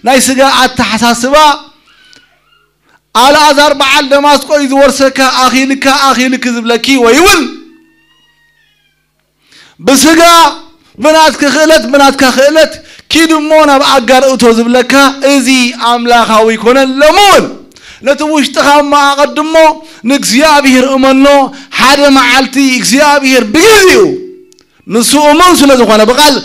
ናይ ስጋ ኣተሓሳስባ፣ ኣልኣዛር በዓል ደማስቆ እዩ ዝወርሰካ፣ ኣኺልካ ኣኺልኪ ዝብለኪ ወይ እውን ብስጋ ብናትኪ ክእለት ብናትካ ክእለት ኪድ እሞ ናብ ኣጋር እቶ ዝብለካ እዚ ኣምላኻዊ ኣይኮነን። ሎሚ እውን ነቲ ውሽጥኻ እሞ ኣቐድሞ፣ ንእግዚኣብሔር እመኖ። ሓደ መዓልቲ እግዚኣብሔር ብግዜኡ ንሱ እሙን ስለ ዝኾነ፣ ብቓል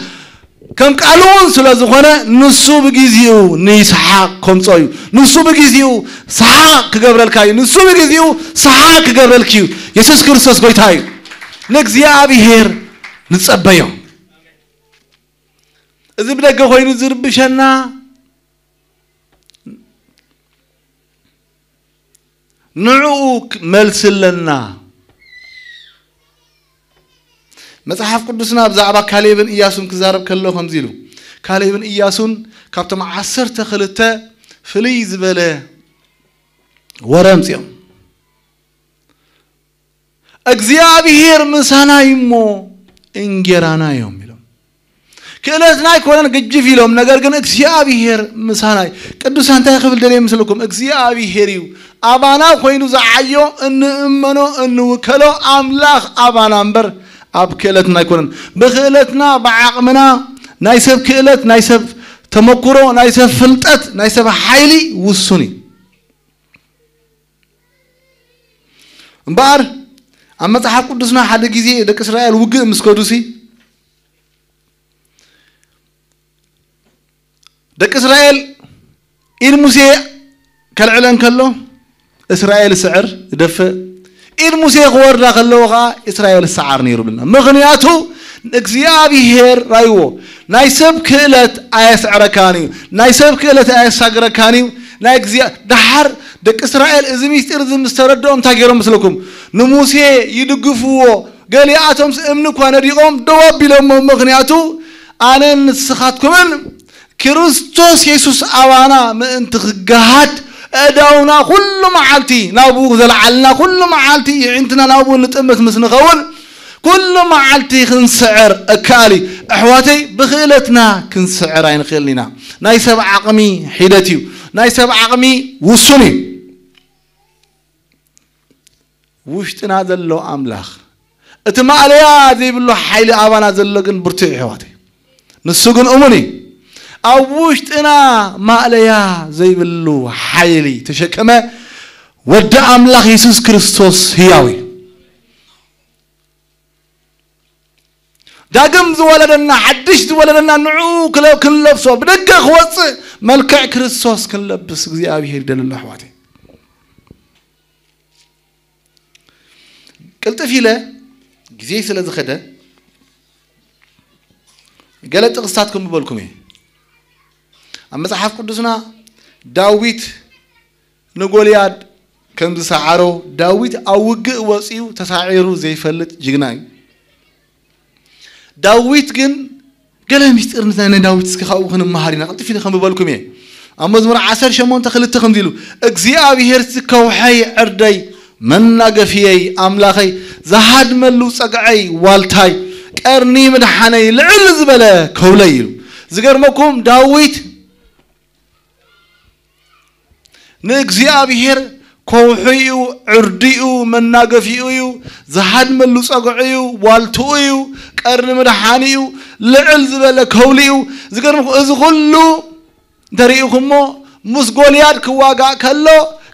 ከም ቃሉ እውን ስለ ዝኾነ፣ ንሱ ብግዜኡ ንይስሓቅ ከምጾ እዩ። ንሱ ብግዜኡ ሰሓቅ ክገብረልካ እዩ። ንሱ ብግዜኡ ሰሓቅ ክገብረልኪ እዩ። የሱስ ክርስቶስ ጎይታ እዩ። ንእግዚኣብሔር ንጸበዮ። እዚ ብደገ ኮይኑ ዝርብሸና ንዕኡ መልሲ ኣለና። መጽሓፍ ቅዱስና ብዛዕባ ካሌብን ኢያሱን ክዛረብ ከሎ ከምዚ ኢሉ፣ ካሌብን ኢያሱን ካብቶም ዓሰርተ ክልተ ፍልይ ዝበለ ወረ ኣምጺኦም። እግዚኣብሔር ምሳና እዩ እሞ እንጌራና እዮም ኢሎም። ክእለትና ኣይኮነን ግጅፍ ኢሎም፣ ነገር ግን እግዚኣብሔር ምሳና እዩ። ቅዱሳን እንታይ ክብል ደልየ ምስልኩም? እግዚኣብሔር እዩ ኣባና ኮይኑ ዝዓዮ፣ እንእመኖ እንውከሎ ኣምላኽ ኣባና እምበር ኣብ ክእለትና ኣይኮነን። ብክእለትና ብዓቕምና ናይ ሰብ ክእለት፣ ናይ ሰብ ተመኩሮ፣ ናይ ሰብ ፍልጠት፣ ናይ ሰብ ሓይሊ ውሱን እዩ። እምበኣር ኣብ መጽሓፍ ቅዱስና ሓደ ግዜ ደቂ እስራኤል ውግእ ምስ ከዱሲ፣ ደቂ እስራኤል ኢድ ሙሴ ከልዕለን ከሎ እስራኤል ስዕር ይደፍእ፣ ኢድ ሙሴ ክወርዳ ከለዎ ኸዓ እስራኤል ሰዓር ነይሩ ብልና። ምኽንያቱ እግዚኣብሔር ራይዎ ናይ ሰብ ክእለት ኣየስዕረካን እዩ፣ ናይ ሰብ ክእለት ኣየሳግረካን እዩ። ናይ እግዚኣብ-፣ ደሓር ደቂ እስራኤል እዚ ምስጢር እዚ ምስ ተረድኦም እንታይ ገይሮም መስለኩም? ንሙሴ ይድግፍዎ። ገሊኣቶምስ እምኒ እኳ ነዲቖም ደው ኣቢሎሞ። ምኽንያቱ ኣነን ንስኻትኩምን ክርስቶስ የሱስ ኣባና ምእንቲ ክገሃድ፣ ኣእዳውና ኩሉ መዓልቲ ናብኡ ዘለዓልና፣ ኩሉ መዓልቲ ይዕንትና ናብኡ ንጥምት ምስ ንኸውን፣ ኩሉ መዓልቲ ክንስዕር እከኣል እዩ። ኣሕዋተይ፣ ብክእለትና ክንስዕር ኣይንኽእልን ኢና። ናይ ሰብ ዓቕሚ ሒደት እዩ። ናይ ሰብ ዓቕሚ ውሱን እዩ። ውሽጥና ዘሎ ኣምላኽ፣ እቲ ማእለያ ዘይብሉ ሓይሊ ኣባና ዘሎ ግን ብርቱዕ እዩ፣ ኣሕዋተይ። ንሱ ግን እሙን እዩ። ኣብ ውሽጥና ማእለያ ዘይብሉ ሓይሊ ተሸከመ ወዲ ኣምላኽ የሱስ ክርስቶስ ህያው እዩ። ዳግም ዝወለደና፣ ሓድሽ ዝወለደና፣ ንዕኡ ክለ-፣ ክንለብሶ፣ ብደገ ክወጽእ መልክዕ ክርስቶስ ክንለብስ እግዚኣብሔር ይደሊ ኣሎ፣ ኣሕዋተይ። ቅልጥፍ ኢለ፣ ግዜ ስለ ዝኸደ፣ ገለ ጥቕስታት ከንብበልኩም እየ። ኣብ መጽሓፍ ቅዱስና ዳዊት ንጎልያድ ከም ዝሰዓሮ፣ ዳዊት ኣብ ውግእ ወጺኡ ተሳዒሩ ዘይፈልጥ ጅግና እዩ። ዳዊት ግን ገለ ምስጢር ናይ ዳዊት እስኪ ካብኡ ክንመሃር ኢና። ቅልጥፍ ኢለ ከንብበልኩም እየ። ኣብ መዝሙር ዓሰርተ ሸሞንተ ክልተ ከምዚ ኢሉ፣ እግዚኣብሔር ከውሐይ ዕርደይ መናገፍየይ ኣምላኸይ ዝሃድመሉ ጸግዐይ ዋልታይ ቀርኒ ምድሓነይ ልዕል ዝበለ ከውለይ ኢሉ። ዝገርመኩም ዳዊት ንእግዚኣብሔር ከውሑ እዩ፣ ዕርዲኡ፣ መናገፊኡ እዩ፣ ዝሃድመሉ ጸግዑ እዩ፣ ዋልትኡ እዩ፣ ቀርኒ ምድሓኒ እዩ፣ ልዕል ዝበለ ከውሊ እዩ። ዝገርምኹ እዚ ኩሉ እንተሪኢኹሞ ምስ ጎልያድ ክዋጋእ ከሎ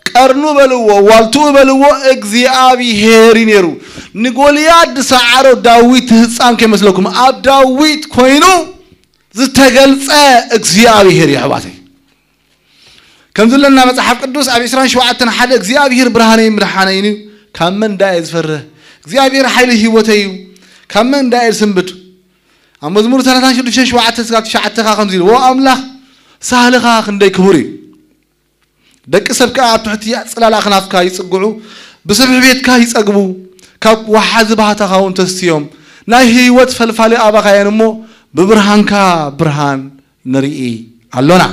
ቀርኑ በልዎ፣ ዋልትኡ በልዎ፣ እግዚኣብሔር እዩ ነይሩ። ንጎልያድ ዝሰዓሮ ዳዊት ህፃን ከይመስለኩም፣ ኣብ ዳዊት ኮይኑ ዝተገልጸ እግዚኣብሔር እዩ ኣሕዋተይ። ከምዚ ለና መጽሓፍ ቅዱስ ኣብ ዕስራን ሸውዓተን ሓደ እግዚኣብሔር ብርሃነይ ምድሓነይን እዩ፣ ካብ መን ዳየ ዝፈርህ? እግዚኣብሔር ሓይሊ ህይወተይ እዩ፣ ካብ መን ዳየ ዝስንብድ? ኣብ መዝሙር ሰላሳን ሽዱሽተን ሸውዓተ ስጋብ ትሽዓተ ኸኣ ከምዚ ኢሉ፣ "ዎ ኣምላኽ ሳህልኻ ክንደይ ክቡር እዩ! ደቂ ሰብ ከኣ ኣብ ትሕቲ ጽላል ኣኽናፍካ ይጽግዑ፣ ብስብሒ ቤትካ ይጸግቡ፣ ካብ ወሓዚ ባህታኻ እውን ተስትዮም። ናይ ህይወት ፈልፋሊ ኣባኻ እየን እሞ ብብርሃንካ ብርሃን ንርኢ ኣሎና።"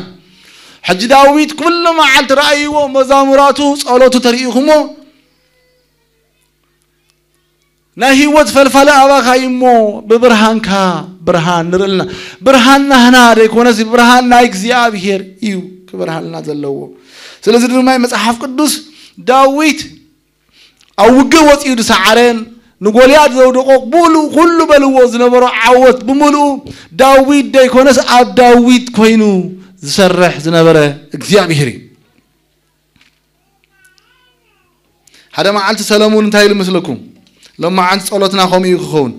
ሕጂ ዳዊት ኩሉ መዓልቲ ረኣይዎ፣ መዛሙራቱ፣ ጸሎቱ ተሪኢኹሞ፣ ናይ ህይወት ፈልፋሊ ኣባኻ እዩ እሞ ብብርሃንካ ብርሃን ንርኢ ኣለና። ብርሃን ናህና ዘይኮነስ ብርሃን ናይ እግዚኣብሔር እዩ ክበርሃልና ዘለዎ። ስለዚ ድማ መጽሓፍ ቅዱስ ዳዊት ኣብ ውግእ ወፂኡ ዝሰዓረን ንጎልያድ ዘውደቆ ብሉ ኩሉ በልዎ ዝነበሮ ዓወት ብምልኡ ዳዊት ዘይኮነስ ኣብ ዳዊት ኮይኑ ዝሰርሕ ዝነበረ እግዚኣብሔር እዩ። ሓደ መዓልቲ ሰለሙን እንታይ ኢሉ መስለኩም? ሎማዓንቲ ጸሎትና ከምኡ እዩ ክኸውን።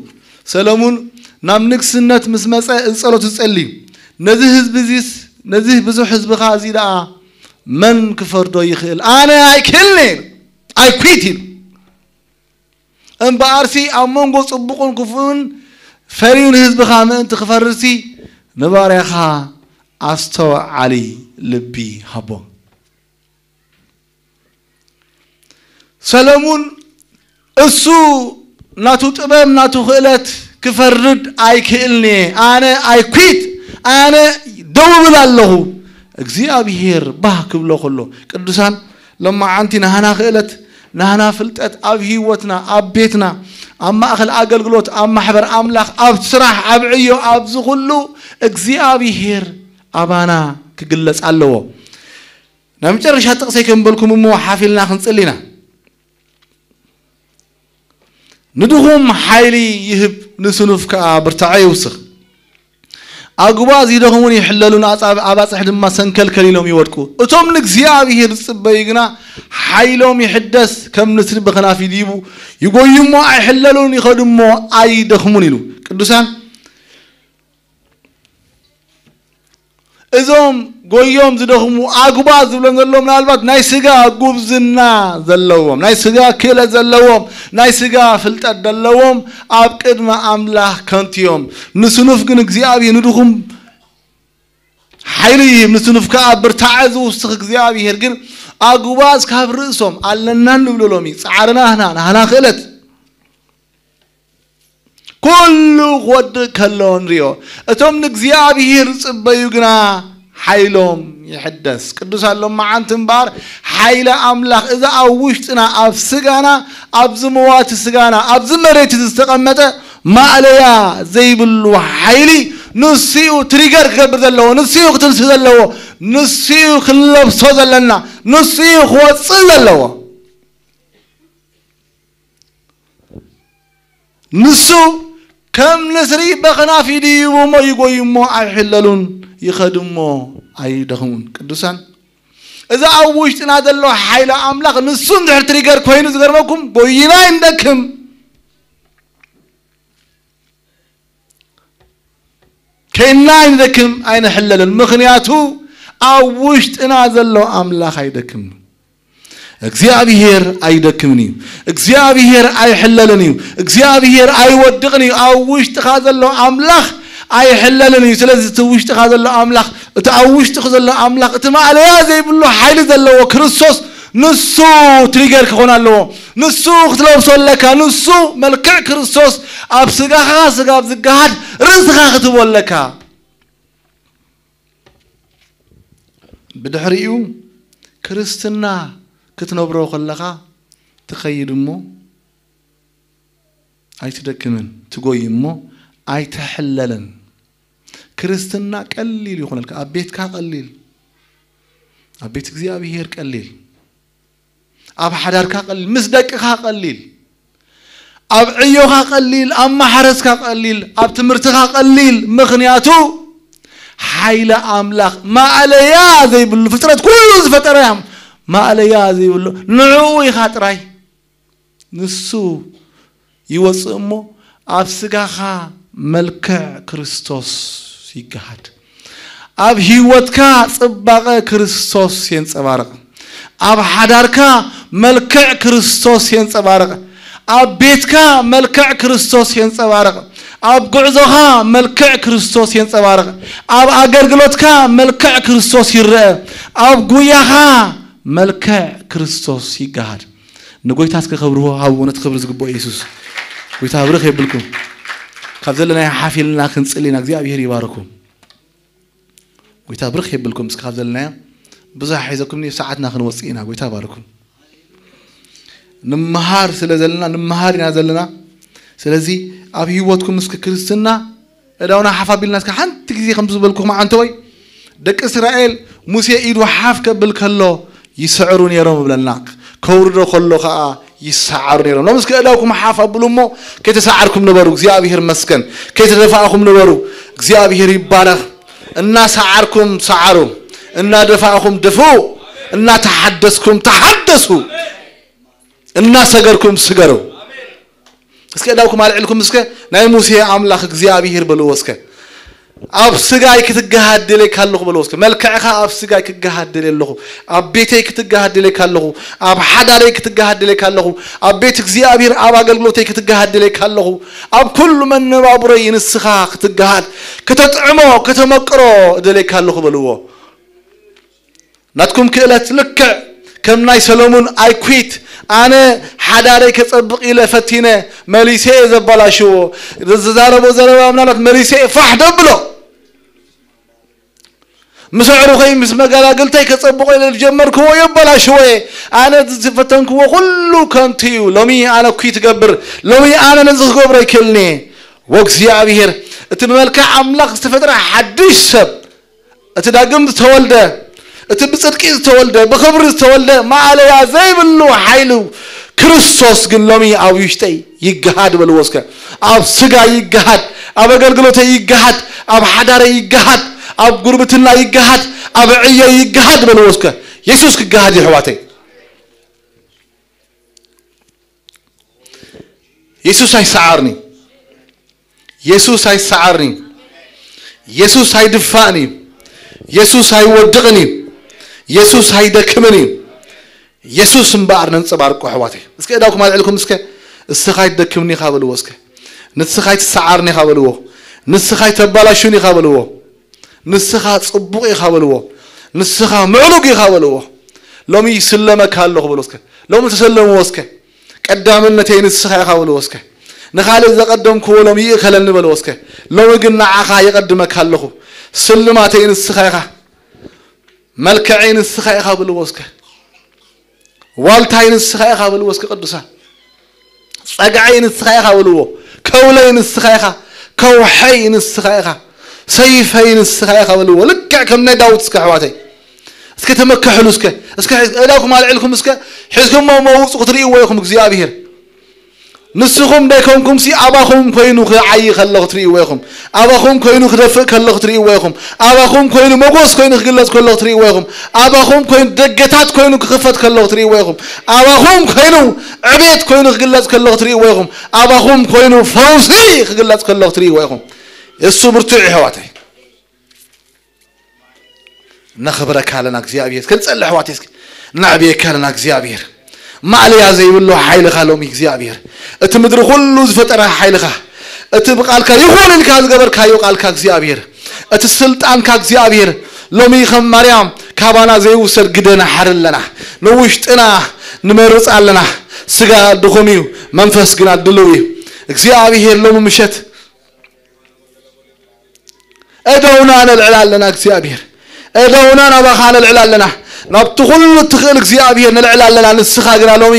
ሰለሙን ናብ ንግስነት ምስ መጸ እዚ ጸሎት ዝጸሊ እዩ። "ነዚ ህዝቢ እዚስ፣ ነዚ ብዙሕ ህዝብኻ እዚ ደኣ መን ክፈርዶ ይኽእል? ኣነ ኣይክእልኒ፣ ኣይኩት" ኢሉ። እምበኣርሲ ኣብ መንጎ ጽቡቕን ክፉእን ፈርዩ ንህዝብኻ ምእንቲ ክፈርድሲ ንባርያኻ ኣስተውዓሊ ልቢ ሃቦ። ሰለሙን እሱ ናቱ ጥበብ ናቱ ክእለት ክፈርድ ኣይክእልን'የ፣ ኣነ ኣይኩት፣ ኣነ ደው እብል ኣለኹ። እግዚኣብሔር ባህ ክብሎ ከሎ፣ ቅዱሳን፣ ሎማዓንቲ ናህና ክእለት፣ ናህና ፍልጠት ኣብ ህይወትና፣ ኣብ ቤትና፣ ኣብ ማእኸል ኣገልግሎት፣ ኣብ ማሕበር ኣምላኽ፣ ኣብ ስራሕ፣ ኣብ ዕዮ፣ ኣብዚ ኩሉ እግዚኣብሔር ኣባና ክግለጽ ኣለዎ። ናይ መጨረሻ ጥቕሰይ ከንበልኩም እሞ ሓፍ ኢልና ክንጽሊ ኢና። ንድኹም ሓይሊ ይህብ፣ ንስኑፍ ከኣ ብርታዐ ይውስኽ። ኣጉባዝ ይደኽሙን ይሕለሉን፣ ኣጻብ-፣ ኣባጽሕ ድማ ሰንከልከል ኢሎም ይወድቁ። እቶም ንእግዚኣብሔር ዝጽበዩ ግና ሓይሎም ይሕደስ፣ ከም ንስሪ ብኽናፍ ይድይቡ፣ ይጎዩ እሞ ኣይሕለሉን፣ ይኸዱ እሞ ኣይደኽሙን ኢሉ። ቅዱሳን፣ እዞም ጎዮም ዝደኽሙ ኣጉባዝ ዝብሎም ዘሎ ምናልባት ናይ ስጋ ጉብዝና ዘለዎም፣ ናይ ስጋ ክእለት ዘለዎም፣ ናይ ስጋ ፍልጠት ዘለዎም ኣብ ቅድሚ ኣምላኽ ከንቱ እዮም። ንስኑፍ ግን እግዚኣብሔር ንድኹም ሓይሊ ይህብ፣ ንስኑፍ ከኣ ብርታዐ ዝውስኽ እግዚኣብሔር ግን ኣጉባዝ ካብ ርእሶም ኣለና ንብሎ ሎሚ ጻዕርና ህና ናህና ክእለት ኩሉ ክወድእ ከሎ ንሪኦ። እቶም ንእግዚኣብሔር ዝጽበዩ ግና ሓይሎም ይሕደስ። ቅዱሳን ሎማዓንቲ እምበኣር ሓይሊ ኣምላኽ እዚ ኣብ ውሽጥና፣ ኣብ ስጋና፣ ኣብዚ መዋቲ ስጋና፣ ኣብዚ መሬት እዚ ዝተቐመጠ ማእለያ ዘይብሉ ሓይሊ ንሱ እዩ ትሪገር ክገብር ዘለዎ፣ ንሱ እዩ ክትንስእ ዘለዎ፣ ንሱ እዩ ክንለብሶ ዘለና፣ ንሱ እዩ ክወጽእ ዘለዎ። ንሱ ከም ንስሪ በኽናፍ ይድይቡ እሞ ይጎዩ እሞ ኣይሕለሉን፣ ይኸዱ እሞ ኣይደኽሙን። ቅዱሳን፣ እዚ ኣብ ውሽጥና ዘሎ ሓይሊ ኣምላኽ ንሱ እንድሕር ትሪገር ኮይኑ ዝገርመኩም ጎይና ይንደክም። ከይና ኣይንደክም፣ ኣይንሕለልን። ምኽንያቱ ኣብ ውሽጥና ዘሎ ኣምላኽ ኣይደክምን። እግዚኣብሔር ኣይደክምን እዩ። እግዚኣብሔር ኣይሕለልን እዩ። እግዚኣብሔር ኣይወድቕን እዩ። ኣብ ውሽጥኻ ዘሎ ኣምላኽ ኣይሕለልን እዩ። ስለዚ እቲ ውሽጥኻ ዘሎ ኣምላኽ፣ እቲ ኣብ ውሽጥኻ ዘሎ ኣምላኽ፣ እቲ ማእለያ ዘይብሉ ሓይሊ ዘለዎ ክርስቶስ ንሱ ትሪገር ክኾን ኣለዎ። ንሱ ክትለብሶ ኣለካ። ንሱ መልክዕ ክርስቶስ ኣብ ስጋኻ፣ ስጋ ኣብ ዝገሃድ ርእስኻ ክትህቦ ኣለካ። ብድሕሪኡ ክርስትና ክትነብሮ ከለኻ ትኸይድ እሞ ኣይትደክምን፣ ትጎይ እሞ ኣይትሕለልን። ክርስትና ቀሊል ይኾነልካ። ኣብ ቤትካ ቀሊል፣ ኣብ ቤት እግዚኣብሔር ቀሊል፣ ኣብ ሓዳርካ ቀሊል፣ ምስ ደቅኻ ቀሊል፣ ኣብ ዕዮኻ ቀሊል፣ ኣብ ማሕረስካ ቀሊል፣ ኣብ ትምህርትኻ ቀሊል። ምኽንያቱ ሓይለ ኣምላኽ ማእለያ ዘይብሉ፣ ፍጥረት ኩሉ ዝፈጠረ ማእለያ ዘይብሉ ንዕኡ ኢኻ ጥራይ። ንሱ ይወጽእ እሞ ኣብ ስጋኻ መልክዕ ክርስቶስ ይገሃድ። ኣብ ህይወትካ ጽባቐ ክርስቶስ የንጸባርቕ። ኣብ ሓዳርካ መልክዕ ክርስቶስ የንጸባርቕ። ኣብ ቤትካ መልክዕ ክርስቶስ የንጸባርቕ። ኣብ ጉዕዞኻ መልክዕ ክርስቶስ የንጸባርቕ። ኣብ ኣገልግሎትካ መልክዕ ክርስቶስ ይረአ። ኣብ ጉያኻ መልክዕ ክርስቶስ ይገሃድ። ንጎይታ እስከ ክብሪ ሃብዎ፣ ነቲ ክብሪ ዝግብኦ ኢየሱስ። ጎይታ ብርኽ የብልኩም። ካብ ዘለናዮ ሓፍ ኢልና ክንጽሊ ኢና። እግዚኣብሔር ይባርኩም። ጎይታ ብርኽ የብልኩም። እስከ ካብ ዘለናዮ ብዙሕ ሒዘኩም ሰዓትና ክንወጽእ ኢና። ጎይታ ባርኩም። ንምሃር ስለ ዘለና፣ ንምሃር ኢና ዘለና። ስለዚ ኣብ ህይወትኩም እስከ ክርስትና እዳውና ሓፍ ኣቢልና እስከ ሓንቲ ግዜ ከም ዝበልኩኹም ኣንተ ወይ ደቂ እስራኤል ሙሴ ኢዱ ሓፍ ከብል ከሎ ይስዕሩ ነይሮም እብለና። ከውርዶ ከሎ ኸዓ ይሰዓሩ ነይሮም። ሎም እስከ እዳውኩም ሓፍ ኣብሉ እሞ ከይተሰዓርኩም ንበሩ። እግዚኣብሔር መስገን። ከይተደፋእኹም ንበሩ። እግዚኣብሔር ይባረኽ። እናሰዓርኩም ሰዓሩ፣ እናደፋእኹም ድፍኡ፣ እናተሓደስኩም ተሓደሱ፣ እናሰገርኩም ስገሩ። እስከ እዳውኩም ኣልዕልኩም እስከ ናይ ሙሴ ኣምላኽ እግዚኣብሔር በልዎ እስከ። ኣብ ስጋይ ክትገሃድ ደልየካ ኣለኹ በልዎ እስከ። መልክዕኻ ኣብ ስጋይ ክገሃድ ደልየ ኣለኹ። ኣብ ቤተይ ክትገሃድ ደልየካ ኣለኹ። ኣብ ሓዳረይ ክትገሃድ ደልየካ ኣለኹ። ኣብ ቤት እግዚኣብሔር ኣብ ኣገልግሎተይ ክትገሃድ ደልየካ ኣለኹ። ኣብ ኩሉ መነባብሮይ ንስኻ ክትገሃድ፣ ከተጥዕሞ፣ ከተመቅሮ ደልየካ ኣለኹ በልዎ። ናትኩም ክእለት ልክዕ ከም ናይ ሰሎሙን ኣይኩት። ኣነ ሓዳረይ ከጸብቕ ኢለ ፈቲነ መሊሰ እየ ዘባላሽዎ። ዝዛረቦ ዘረባ ምናልባት መሊሰ እየ ፋሕ ደብሎ። ምስ ኣዕሩኸይ ምስ መገላግልተይ ከጸብቆ ኢለ ዝጀመርክዎ የባላሽዎ እየ። ኣነ ዝፈተንክዎ ኩሉ ከንቱ እዩ። ሎሚ ኣነ ኩት ገብር፣ ሎሚ ኣነ ነዚ ክገብሮ ይክእልኒ እየ። ወእግዚኣብሔር፣ እቲ ብመልክዕ ኣምላኽ ዝተፈጥረ ሓድሽ ሰብ፣ እቲ ዳግም ዝተወልደ፣ እቲ ብጽድቂ ዝተወልደ፣ ብኽብሪ ዝተወልደ ማእለያ ዘይብሉ ሓይሉ ክርስቶስ ግን ሎሚ ኣብ ውሽጠይ ይገሃድ በልዎ እስከ። ኣብ ስጋ ይገሃድ፣ ኣብ ኣገልግሎተይ ይገሃድ፣ ኣብ ሓዳረይ ይገሃድ፣ ኣብ ጉርብትና ይገሃድ፣ ኣብ ዕየ ይገሃድ በልዎ እስከ። የሱስ ክገሃድ እዩ ኣሕዋተይ። የሱስ ኣይሰዓርን እዩ። የሱስ ኣይሰዓርን እዩ። የሱስ ኣይድፋእን እዩ። የሱስ ኣይወድቕን እዩ። የሱስ ኣይደክምን እዩ። የሱስ እምበኣር ነንጸባርቆ ኣሕዋተይ። እስከ እዳውኩም ኣልዕልኩም እስከ። እስኻ ኣይትደክምን ኢኻ በልዎ እስከ። ንስኻ ኣይትሰዓርን ኢኻ በልዎ። ንስኻ ኣይተባላሹን ኢኻ በልዎ። ንስኻ ጽቡቕ ኢኻ በልዎ። ንስኻ ምዕሉግ ኢኻ በልዎ። ሎሚ ይስለመካ ኣለኹ በልዎ እስከ። ሎሚ ተሰለምዎ እስከ። ቀዳምነተይ ንስኻ ኢኻ በልዎ እስከ። ንኻልእ ዘቐደምክዎ ሎሚ ይእኸለኒ በልዎ እስከ። ሎሚ ግን ንዓኻ የቐድመካ ኣለኹ። ስልማተይ ንስኻ ኢኻ። መልክዐይ ንስኻ ኢኻ በልዎ እስከ። ዋልታይ ንስኻ ኢኻ በልዎ እስከ ቅዱሳን። ጸግዐይ ንስኻ ኢኻ በልዎ። ከውለይ ንስኻ ኢኻ። ከውሐይ ንስኻ ኢኻ። ሰይፈይ ንስኻ ኢኻ በልዎ። ልክዕ ከም ናይ ዳዊት እስከ ኣሕዋተይ። እስከ ተመክሕሉ እስከ። እስከ እዳኩም ኣልዕልኩም እስከ። ሒዝኩሞ መውጽ ክትርእይዎ ኢኹም እግዚኣብሔር። ንስኹም ደይኮንኩምሲ ኣባኹም ኮይኑ ክዓዪ ከሎ ክትርእይዎ ኢኹም። ኣባኹም ኮይኑ ክደፍእ ከሎ ክትርእይዎ ኢኹም። ኣባኹም ኮይኑ መጎስ ኮይኑ ክግለጽ ከሎ ክትርእይዎ ኢኹም። ኣባኹም ኮይኑ ደገታት ኮይኑ ክኽፈት ከሎ ክትርእይዎ ኢኹም። ኣባኹም ኮይኑ ዕቤት ኮይኑ ክግለጽ ከሎ ክትርእይዎ ኢኹም። ኣባኹም ኮይኑ ፈውሲ ክግለጽ ከሎ ክትርእይዎ ኢኹም። እሱ ብርቱዕ እዩ ኣሕዋተይ። ነኽብረካ ኣለና እግዚኣብሔር። እስከ ንጸሊ ኣሕዋተይ እስከ። ነዕብየካ ኣለና እግዚኣብሔር። ማእለያ ዘይብሉ ሓይልኻ ሎሚ እግዚኣብሔር። እቲ ምድሪ ኩሉ ዝፈጠረ ሓይልኻ። እቲ ብቃልካ ይኹን ኢልካ ዝገበርካዮ ቃልካ እግዚኣብሔር። እቲ ስልጣንካ እግዚኣብሔር። ሎሚ ከም ማርያም ካባና ዘይውሰድ ግደ ንሓር ኣለና። ንውሽጥና ንመርጽ ኣለና። ስጋ ድኹም እዩ፣ መንፈስ ግና ድልው እዩ። እግዚኣብሔር ሎሚ ምሸት እደውና ነልዕል ኣለና። እግዚኣብሔር እደውና ናባኻ ነልዕል ኣለና። ናብቲ ኩሉ ትኽእል እግዚኣብሔር ነልዕል ኣለና። ንስኻ ግና ሎሚ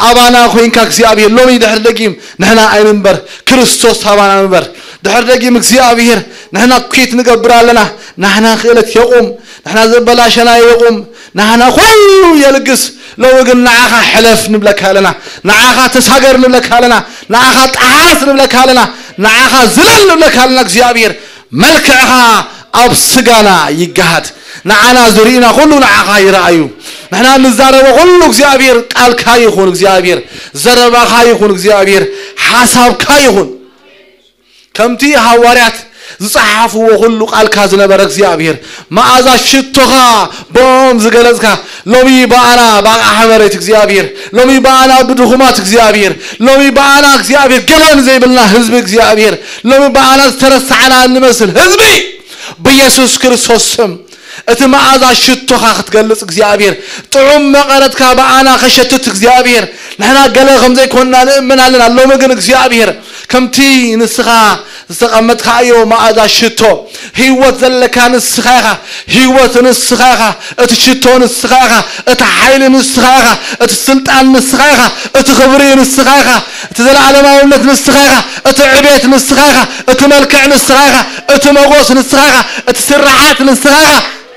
ኣባና ኮይንካ እግዚኣብሔር ሎሚ ድሕሪ ደጊም ንሕና ኣይንንበር፣ ክርስቶስ ኣባና ንበር። ድሕሪ ደጊም እግዚኣብሔር ንሕና ኲት ንገብር ኣለና። ንሕና ክእለት የቑም፣ ንሕና ዘበላሸና የቑም፣ ንሕና ኩሉ የልግስ። ሎሚ ግን ንዓኻ ሕለፍ ንብለካ ኣለና፣ ንዓኻ ተሳገር ንብለካ ኣለና፣ ንዓኻ ጠሓስ ንብለካ ኣለና፣ ንዓኻ ዝለል ንብለካ ኣለና። እግዚኣብሔር መልክዕኻ ኣብ ስጋና ይገሃድ። ንዓና ዝርእና ኩሉ ንዓኻ ይረኣዩ። ንሕና ንዛረቦ ኩሉ እግዚኣብሔር ቃልካ ይኹን፣ እግዚኣብሔር ዘረባኻ ይኹን፣ እግዚኣብሔር ሓሳብካ ይኹን። ከምቲ ሃዋርያት ዝጸሓፍዎ ኩሉ ቃልካ ዝነበረ እግዚኣብሔር፣ መኣዛ ሽቶኻ ብኦም ዝገለጽካ፣ ሎሚ ብኣና ብኣቕሓ መሬት እግዚኣብሔር፣ ሎሚ ብኣና ብድኹማት እግዚኣብሔር፣ ሎሚ ብኣና እግዚኣብሔር ገለ ንዘይብልና ህዝቢ እግዚኣብሔር፣ ሎሚ ብኣና ዝተረሳዕና እንመስል ህዝቢ፣ ብየሱስ ክርስቶስ ስም እቲ መኣዛ ሽቶኻ ክትገልጽ እግዚኣብሔር፣ ጥዑም መቐረትካ ብኣና ከሸትት እግዚኣብሔር፣ ንሕና ገለ ከም ዘይኮንና ንእምን ኣለና። ሎሚ ግን እግዚኣብሔር ከምቲ ንስኻ ዝተቐመጥካዮ መኣዛ ሽቶ፣ ህይወት ዘለካ ንስኻ ኢኻ። ህይወት ንስኻ ኢኻ። እቲ ሽቶ ንስኻ ኢኻ። እቲ ሓይሊ ንስኻ ኢኻ። እቲ ስልጣን ንስኻ ኢኻ። እቲ ክብሪ ንስኻ ኢኻ። እቲ ዘለኣለማውነት ንስኻ ኢኻ። እቲ ዕቤት ንስኻ ኢኻ። እቲ መልክዕ ንስኻ ኢኻ። እቲ መጎስ ንስኻ ኢኻ። እቲ ስርሓት ንስኻ ኢኻ።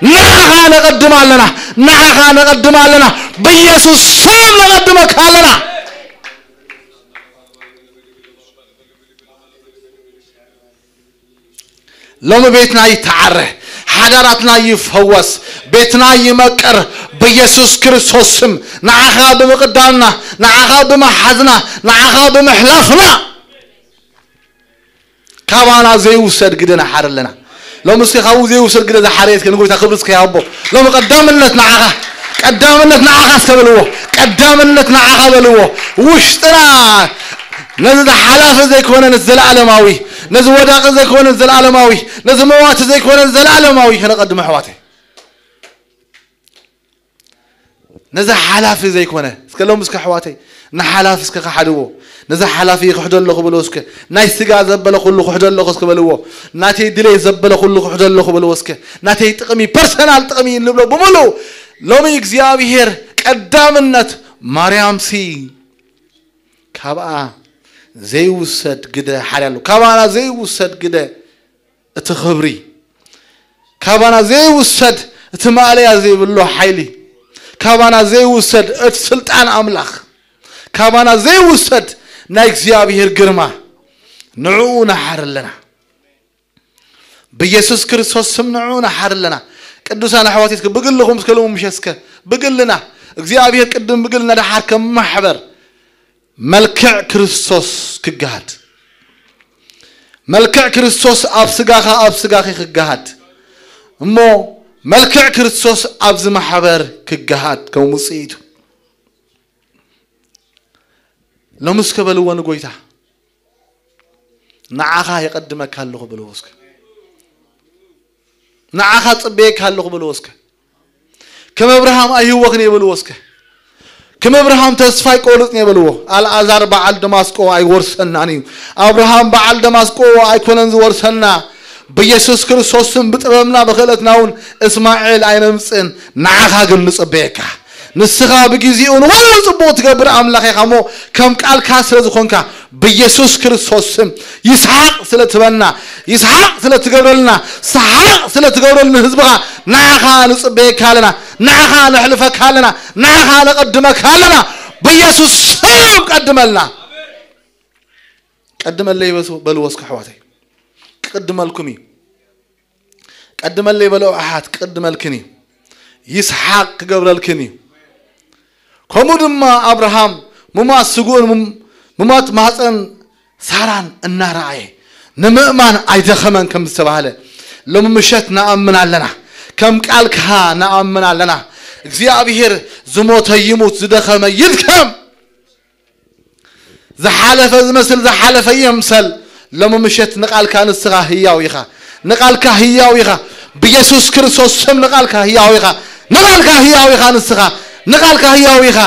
ንዓኻ ነቐድም ኣለና። ንዓኻ ነቐድም ኣለና። ብኢየሱስ ስም ነቐድመካ ኣለና። ሎሚ ቤትና ይተዓረ፣ ሓዳራትና ይፈወስ፣ ቤትና ይመቅር። ብኢየሱስ ክርስቶስ ስም ንዓኻ ብምቕዳምና፣ ንዓኻ ብምሓዝና፣ ንዓኻ ብምሕላፍና ካባና ዘይውሰድ ግደ ንሓር ኣለና። ሎሚ እስከ ካብኡ ዘይውሰድ ግደ ዝሓረየ እስከ ንጎይታ ክብሪ እስከ ይሃቦ። ሎሚ ቀዳምነት ንዓኻ፣ ቀዳምነት ንዓኻ እስከ በልዎ፣ ቀዳምነት ንዓኻ በልዎ። ውሽጥና ነዚ ሓላፊ ዘይኮነ ነዚ ዘለኣለማዊ፣ ነዚ ወዳቂ ዘይኮነ ነዚ ዘለኣለማዊ፣ ነዚ መዋቲ ዘይኮነ ነዚ ዘለኣለማዊ ከነቐድሞ ኣሕዋተይ። ነዚ ሓላፊ ዘይኮነ እስከ ሎም እስከ ኣሕዋተይ ንሓላፊ እስከ ክሓድዎ። ነዚ ሓላፊ ይክሕዶ ኣለኹ በልዎ እስከ። ናይ ስጋ ዘበለ ኩሉ ክሕዶ ኣለኹ እስከ በልዎ። ናተይ ድሌት ዘበለ ኩሉ ክሕዶ ኣለኹ በልዎ እስከ። ናተይ ጥቕሚ ፐርሰናል ጥቕሚ ንብሎ ብምሉእ ሎሚ እግዚኣብሔር ቀዳምነት ማርያምሲ ካብኣ ዘይውሰድ ግደ ሓርያ ኣሎ። ካባና ዘይውሰድ ግደ እቲ ክብሪ ካባና ዘይውሰድ እቲ ማእለያ ዘይብሎ ሓይሊ ካባና ዘይውሰድ እቲ ስልጣን ኣምላኽ ካባና ዘይውሰድ ናይ እግዚኣብሔር ግርማ ንዕኡ ንሓር ኣለና። ብኢየሱስ ክርስቶስ ስም ንዕኡ ንሓር ኣለና። ቅዱሳን ኣሕዋት እስከ ብግልኹም እስከ ሎሚ ምሸት እስከ ብግልና እግዚኣብሔር ቅድም ብግልና ደሓር ከም ማሕበር መልክዕ ክርስቶስ ክገሃድ መልክዕ ክርስቶስ ኣብ ስጋኻ ኣብ ስጋኺ ክገሃድ እሞ መልክዕ ክርስቶስ ኣብዚ ማሕበር ክገሃድ ከም ውፅኢቱ ሎሚ እስከ በልዎ ንጎይታ ንዓኻ የቐድመካ ኣለኹ በልዎ እስከ ንዓኻ ጽበየካ ኣለኹ በልዎ እስከ ከም ኣብርሃም ኣይህወኽን የበልዎ እስከ ከም ኣብርሃም ተስፋ ኣይቆርጽን የበልዎ ኣልኣዛር በዓል ደማስቆ ኣይወርሰናን እዩ ኣብርሃም በዓል ደማስቆ ኣይኮነን ዝወርሰና ብኢየሱስ ክርስቶስን ብጥበብና ብክእለትና እውን እስማኤል ኣይነምጽእን ንዓኻ ግን ንጽበየካ ንስኻ ብግዜኡ ንኹሉ ጽቡቕ ትገብር ኣምላኽ ኢኻ እሞ ከም ቃልካ ስለ ዝኾንካ ብኢየሱስ ክርስቶስ ስም ይስሓቅ ስለ ትበና ይስሓቅ ስለ ትገብረልና ሰሓቅ ስለ ትገብረሉ ንህዝብኻ ንዓኻ ንጽበየካ ኣለና ንዓኻ ነሕልፈካ ኣለና ንዓኻ ነቐድመካ ኣለና ብኢየሱስ ስም ቀድመልና ቀድመለይ በልዎ እስከ ኣሕዋተይ ክቅድመልኩም እዩ ቀድመለይ በልኦ ኣሓት ክቅድመልክን እዩ ይስሓቅ ክገብረልክን እዩ ከምኡ ድማ ኣብርሃም ሙማት ስግኡን ሙማት ማህፀን ሳራን እናረኣየ ንምእማን ኣይደኸመን ከም ዝተባህለ ሎሚ ምሸት ንኣምን ኣለና ከም ቃልካ ንኣምን ኣለና እግዚኣብሔር ዝሞተ ይሙት ዝደኸመ ይድከም ዝሓለፈ ዝመስል ዝሓለፈ ይምሰል ሎሚ ምሸት ንቃልካ ንስኻ ህያው ኢኻ ንቃልካ ህያው ኢኻ ብኢየሱስ ክርስቶስ ስም ንቃልካ ህያው ኢኻ ንቓልካ ህያው ኢኻ ንስኻ። ንቓልካ ህያው ኢኻ።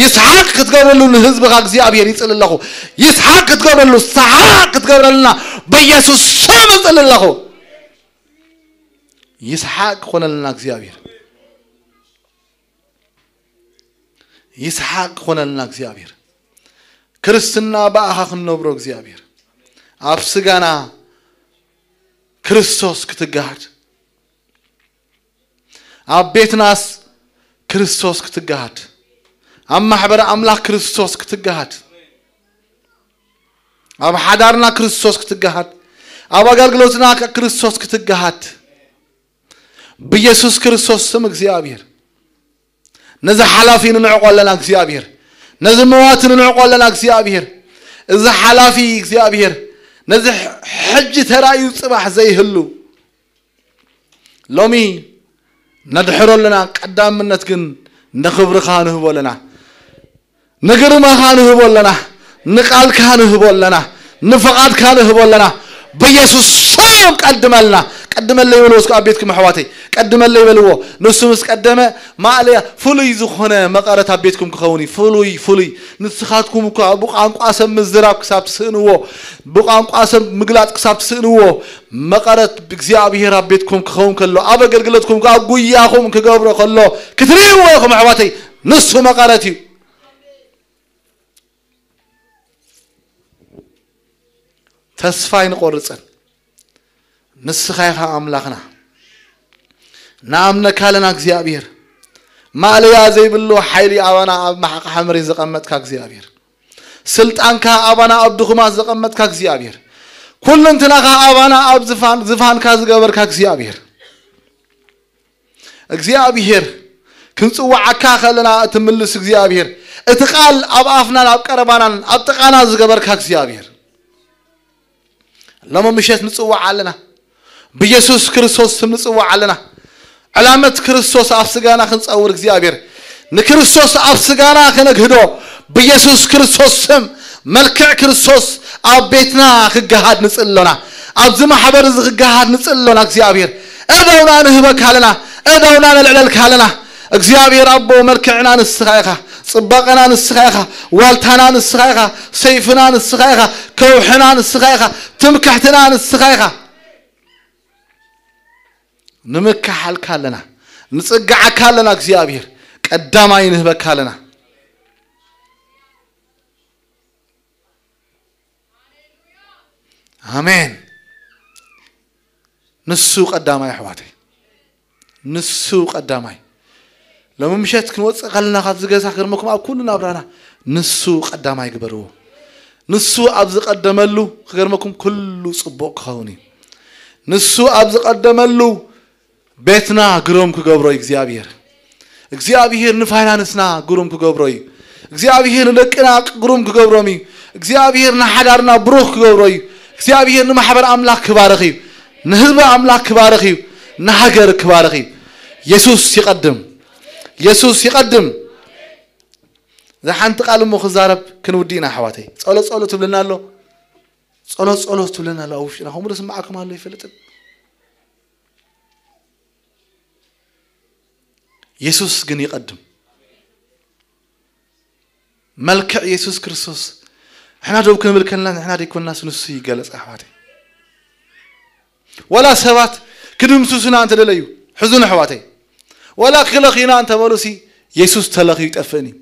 ይስሓቅ ክትገብረሉ ንህዝብኻ እግዚኣብሔር ይጽሊ ኣለኹ። ይስሓቅ ክትገብረሉ፣ ሰሓቅ ክትገብረልና በኢየሱስ ስም እጽሊ ኣለኹ። ይስሓቅ ክኾነልና እግዚኣብሔር። ይስሓቅ ክኾነልና እግዚኣብሔር። ክርስትና ብኣኻ ክንነብሮ እግዚኣብሔር። ኣብ ስጋና ክርስቶስ ክትገሃድ፣ ኣብ ቤትናስ ክርስቶስ ክትገሃድ፣ ኣብ ማሕበር ኣምላኽ ክርስቶስ ክትገሃድ፣ ኣብ ሓዳርና ክርስቶስ ክትገሃድ፣ ኣብ ኣገልግሎትና ከ ክርስቶስ ክትገሃድ፣ ብኢየሱስ ክርስቶስ ስም እግዚኣብሔር። ነዚ ሓላፊ ንንዕቆ ኣለና እግዚኣብሔር። ነዚ መዋቲ ንንዕቆ ኣለና እግዚኣብሔር። እዚ ሓላፊ እግዚኣብሔር ነዚ ሕጂ ተራእዩ ጽባሕ ዘይህሉ ሎሚ ነድሕሮ ኣለና። ቀዳምነት ግን ንኽብርኻ ንህቦ ኣለና። ንግርማኻ ንህቦ ኣለና። ንቃልካ ንህቦ ኣለና። ንፍቓድካ ንህቦ ኣለና። ብኢየሱስ ስም ቀድመልና። ቀድመለይ በልዎ እስከ ኣብ ቤትኩም ኣሕዋተይ። ቀድመለይ በልዎ። ንሱ ምስ ቀደመ ማእለያ ፍሉይ ዝኾነ መቐረት ኣብ ቤትኩም ክኸውን እዩ። ፍሉይ፣ ፍሉይ። ንስኻትኩም እኳ ብቋንቋ ሰብ ምዝራብ ክሳብ ትስእንዎ፣ ብቋንቋ ሰብ ምግላጽ ክሳብ ትስእንዎ፣ መቐረት እግዚኣብሔር ኣብ ቤትኩም ክኸውን ከሎ፣ ኣብ ኣገልግሎትኩም፣ ኣብ ጉያኹም ክገብሮ ከሎ ክትርእይዎ ኢኹም ኣሕዋተይ። ንሱ መቐረት እዩ። ተስፋ ኣይንቆርጽን። ንስኻ ኢኻ ኣምላኽና። ንኣምነካ ኣለና እግዚኣብሔር። ማእለያ ዘይብሉ ሓይሊ ኣባና ኣብ መሓቂ ሓመድ ዘቐመጥካ እግዚኣብሔር። ስልጣንካ ኣባና ኣብ ድኹማት ዘቐመጥካ እግዚኣብሔር። ኩሉ እንትናኻ ኣባና ኣብ ዝፋን-፣ ዝፋንካ ዝገበርካ እግዚኣብሔር። እግዚኣብሔር ክንጽውዓካ ከለና እትምልስ እግዚኣብሔር። እቲ ቃል ኣብ ኣፍናን ኣብ ቀረባናን ኣብ ጥቓና ዝገበርካ እግዚኣብሔር። ሎሚ ምሸት ንጽዋዕ ኣለና። ብኢየሱስ ክርስቶስ ስም ንጽዋዕ ኣለና። ዕላመት ክርስቶስ ኣብ ስጋና ክንጸውር እግዚኣብሔር። ንክርስቶስ ኣብ ስጋና ከነግህዶ ብኢየሱስ ክርስቶስ ስም መልክዕ ክርስቶስ ኣብ ቤትና ክገሃድ ንጽሊ ኣሎና። ኣብዚ ማሕበር እዚ ክገሃድ ንጽሊ ኣሎና እግዚኣብሔር። እዳውና ንህበካ ኣለና። እዳውና ነልዕለልካ ኣለና። እግዚኣብሔር ኣቦ መልክዕና ንስኻ ኢኻ። ጽባቐና ንስኻ ኢኻ። ዋልታና ንስኻ ኢኻ። ሰይፍና ንስኻ ኢኻ። ከውሕና ንስኻ ኢኻ። ትምክሕትና ንስኻ ኢኻ። ንምክሓልካ ኣለና። ንጽግዓካ ኣለና እግዚኣብሔር። ቀዳማይ ንህበካ ኣለና። ኣሜን። ንሱ ቀዳማይ ኣሕዋተይ። ንሱ ቀዳማይ። ሎሚ ምሸት ክንወጽእ ከለና ካብዚ ገዛ ክገርመኩም ኣብ ኩሉ ናብራና ንሱ ቀዳማይ ግበርዎ። ንሱ ኣብ ዝቐደመሉ ክገርመኩም ኩሉ ጽቡቕ ክኸውን እዩ። ንሱ ኣብ ዝቐደመሉ ቤትና ግሩም ክገብሮ እዩ እግዚኣብሔር። እግዚኣብሔር ንፋይናንስና ግሩም ክገብሮ እዩ። እግዚኣብሔር ንደቅና ግሩም ክገብሮም እዩ። እግዚኣብሔር ንሓዳርና ብሩኽ ክገብሮ እዩ። እግዚኣብሔር ንማሕበር ኣምላኽ ክባርኽ እዩ። ንህዝቢ ኣምላኽ ክባርኽ እዩ። ንሃገር ክባርኽ እዩ። የሱስ ይቐድም። የሱስ ይቐድም። እዛ ሓንቲ ቃል እሞ ክዛረብ ክንውዲ ኢና ኣሕዋተይ። ጸሎ ጸሎ ትብለና ኣሎ። ጸሎ ጸሎ ትብለና ኣሎ ኣብ ውሽጥና። ከምኡ ዶ ስምዓኩም ኣሎ ይፈልጥን። የሱስ ግን ይቐድም። መልክዕ የሱስ ክርስቶስ። ንሕና ደው ክንብል ከለና ንሕና ደይኮንናስ ንሱ ይገለጽ ኣሕዋተይ። ወላ ሰባት ክድምስሱና እንተደለዩ፣ ሕዙን ኣሕዋተይ። ወላ ክለኽዩና እንተበሉሲ የሱስ ተለኽዩ ይጠፍእን እዩ።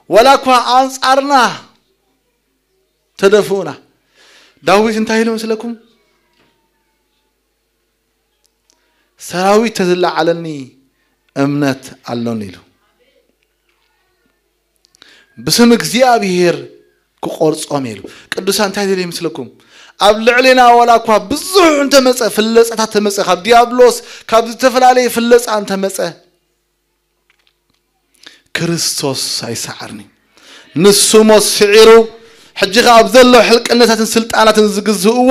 ወላ እኳ ኣንጻርና ተደፍኡና። ዳዊት እንታይ ኢሉ መስለኩም? ሰራዊት ተዝለዓለኒ እምነት ኣሎኒ ኢሉ። ብስም እግዚኣብሔር ክቆርጾም ኢሉ። ቅዱሳን እንታይ ደለ ይመስለኩም? ኣብ ልዕሌና ዋላ እኳ ብዙሕ እንተመጸ፣ ፍለጻታት ተመጸ፣ ካብ ዲያብሎስ፣ ካብ ዝተፈላለየ ፍለጻ እንተመጸ፣ ክርስቶስ ኣይሰዓርኒ። ንሱ ሞት ስዒሩ፣ ሕጂ ኸኣ ኣብ ዘሎ ሕልቅነታትን ስልጣናትን ዝግዝእዎ፣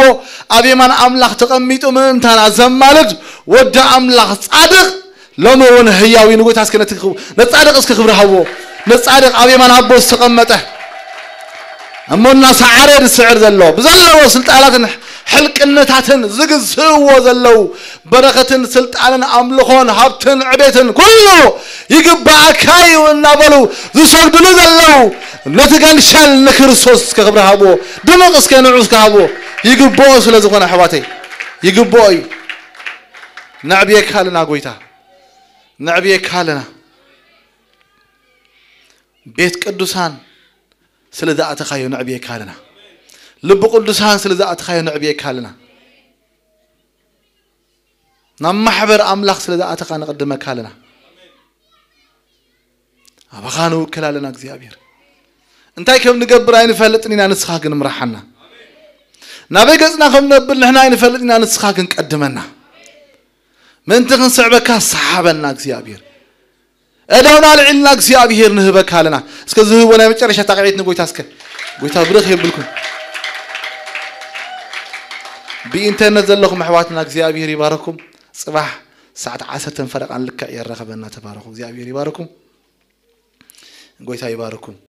ኣብ የማን ኣምላኽ ተቐሚጡ ምእንታና ዘማልድ ወዲ ኣምላኽ ጻድቕ፣ ሎሚ እውን ህያው እዩ። ንጎይታ እስከ ነቲ ክብ-፣ ነጻድቕ እስከ ክብሪ ሃብዎ። ነጻድቕ ኣብ የማን ኣቦ ዝተቐመጠ፣ እሞ እናሰዓረ ዝስዕር ዘሎ፣ ብዘለዎ ስልጣናትን ሕልቅነታትን ዝግዝእዎ ዘለዉ በረኸትን ስልጣንን ኣምልኾን ሃብትን ዕቤትን ኩሉ ይግባኣካ እዩ እናበሉ ዝሰግድሉ ዘለዉ ነቲ ገንሸል ንክርስቶስ እስከ ክብሪ ሃብዎ። ድምቕ እስከ ንዑ እስከ ሃብዎ። ይግብኦ ስለ ዝኾነ ኣሕዋተይ ይግብኦ እዩ። ነዕብየካ ኣለና ጎይታ፣ ነዕብየካ ኣለና። ቤት ቅዱሳን ስለ ዝኣተኻዮ ነዕብየካ ኣለና። ልቢ ቅዱሳን ስለ ዝኣተኻዮ ነዕብየካ ኣለና። ናብ ማሕበር ኣምላኽ ስለ ዝኣተኻ ነቕድመካ ኣለና። ኣባኻ ንውክል ኣለና እግዚኣብሔር። እንታይ ከም ንገብር ኣይንፈልጥን ኢና፣ ንስኻ ግን ምራሓና። ናበይ ገጽና ከም ነብል ንሕና ኣይንፈልጥን ኢና፣ ንስኻ ግን ቀድመና። ምእንቲ ክንስዕበካ ሰሓበና እግዚኣብሔር። እዳውና ኣልዒልና እግዚኣብሔር ንህበካ ኣለና። እስከ ዝህቦ ናይ መጨረሻ ጣቕዒት ንጎይታ እስከ። ጎይታ ብርኽ የብልኩም። ብኢንተርነት ዘለኹም ኣሕዋትና እግዚኣብሔር ይባረኩም። ጽባሕ ሰዓት ዓሰርተ ፈረቓን ልክዕ የራኸበና። ተባረኹ። እግዚኣብሔር ይባረኩም። ጎይታ ይባረኩም።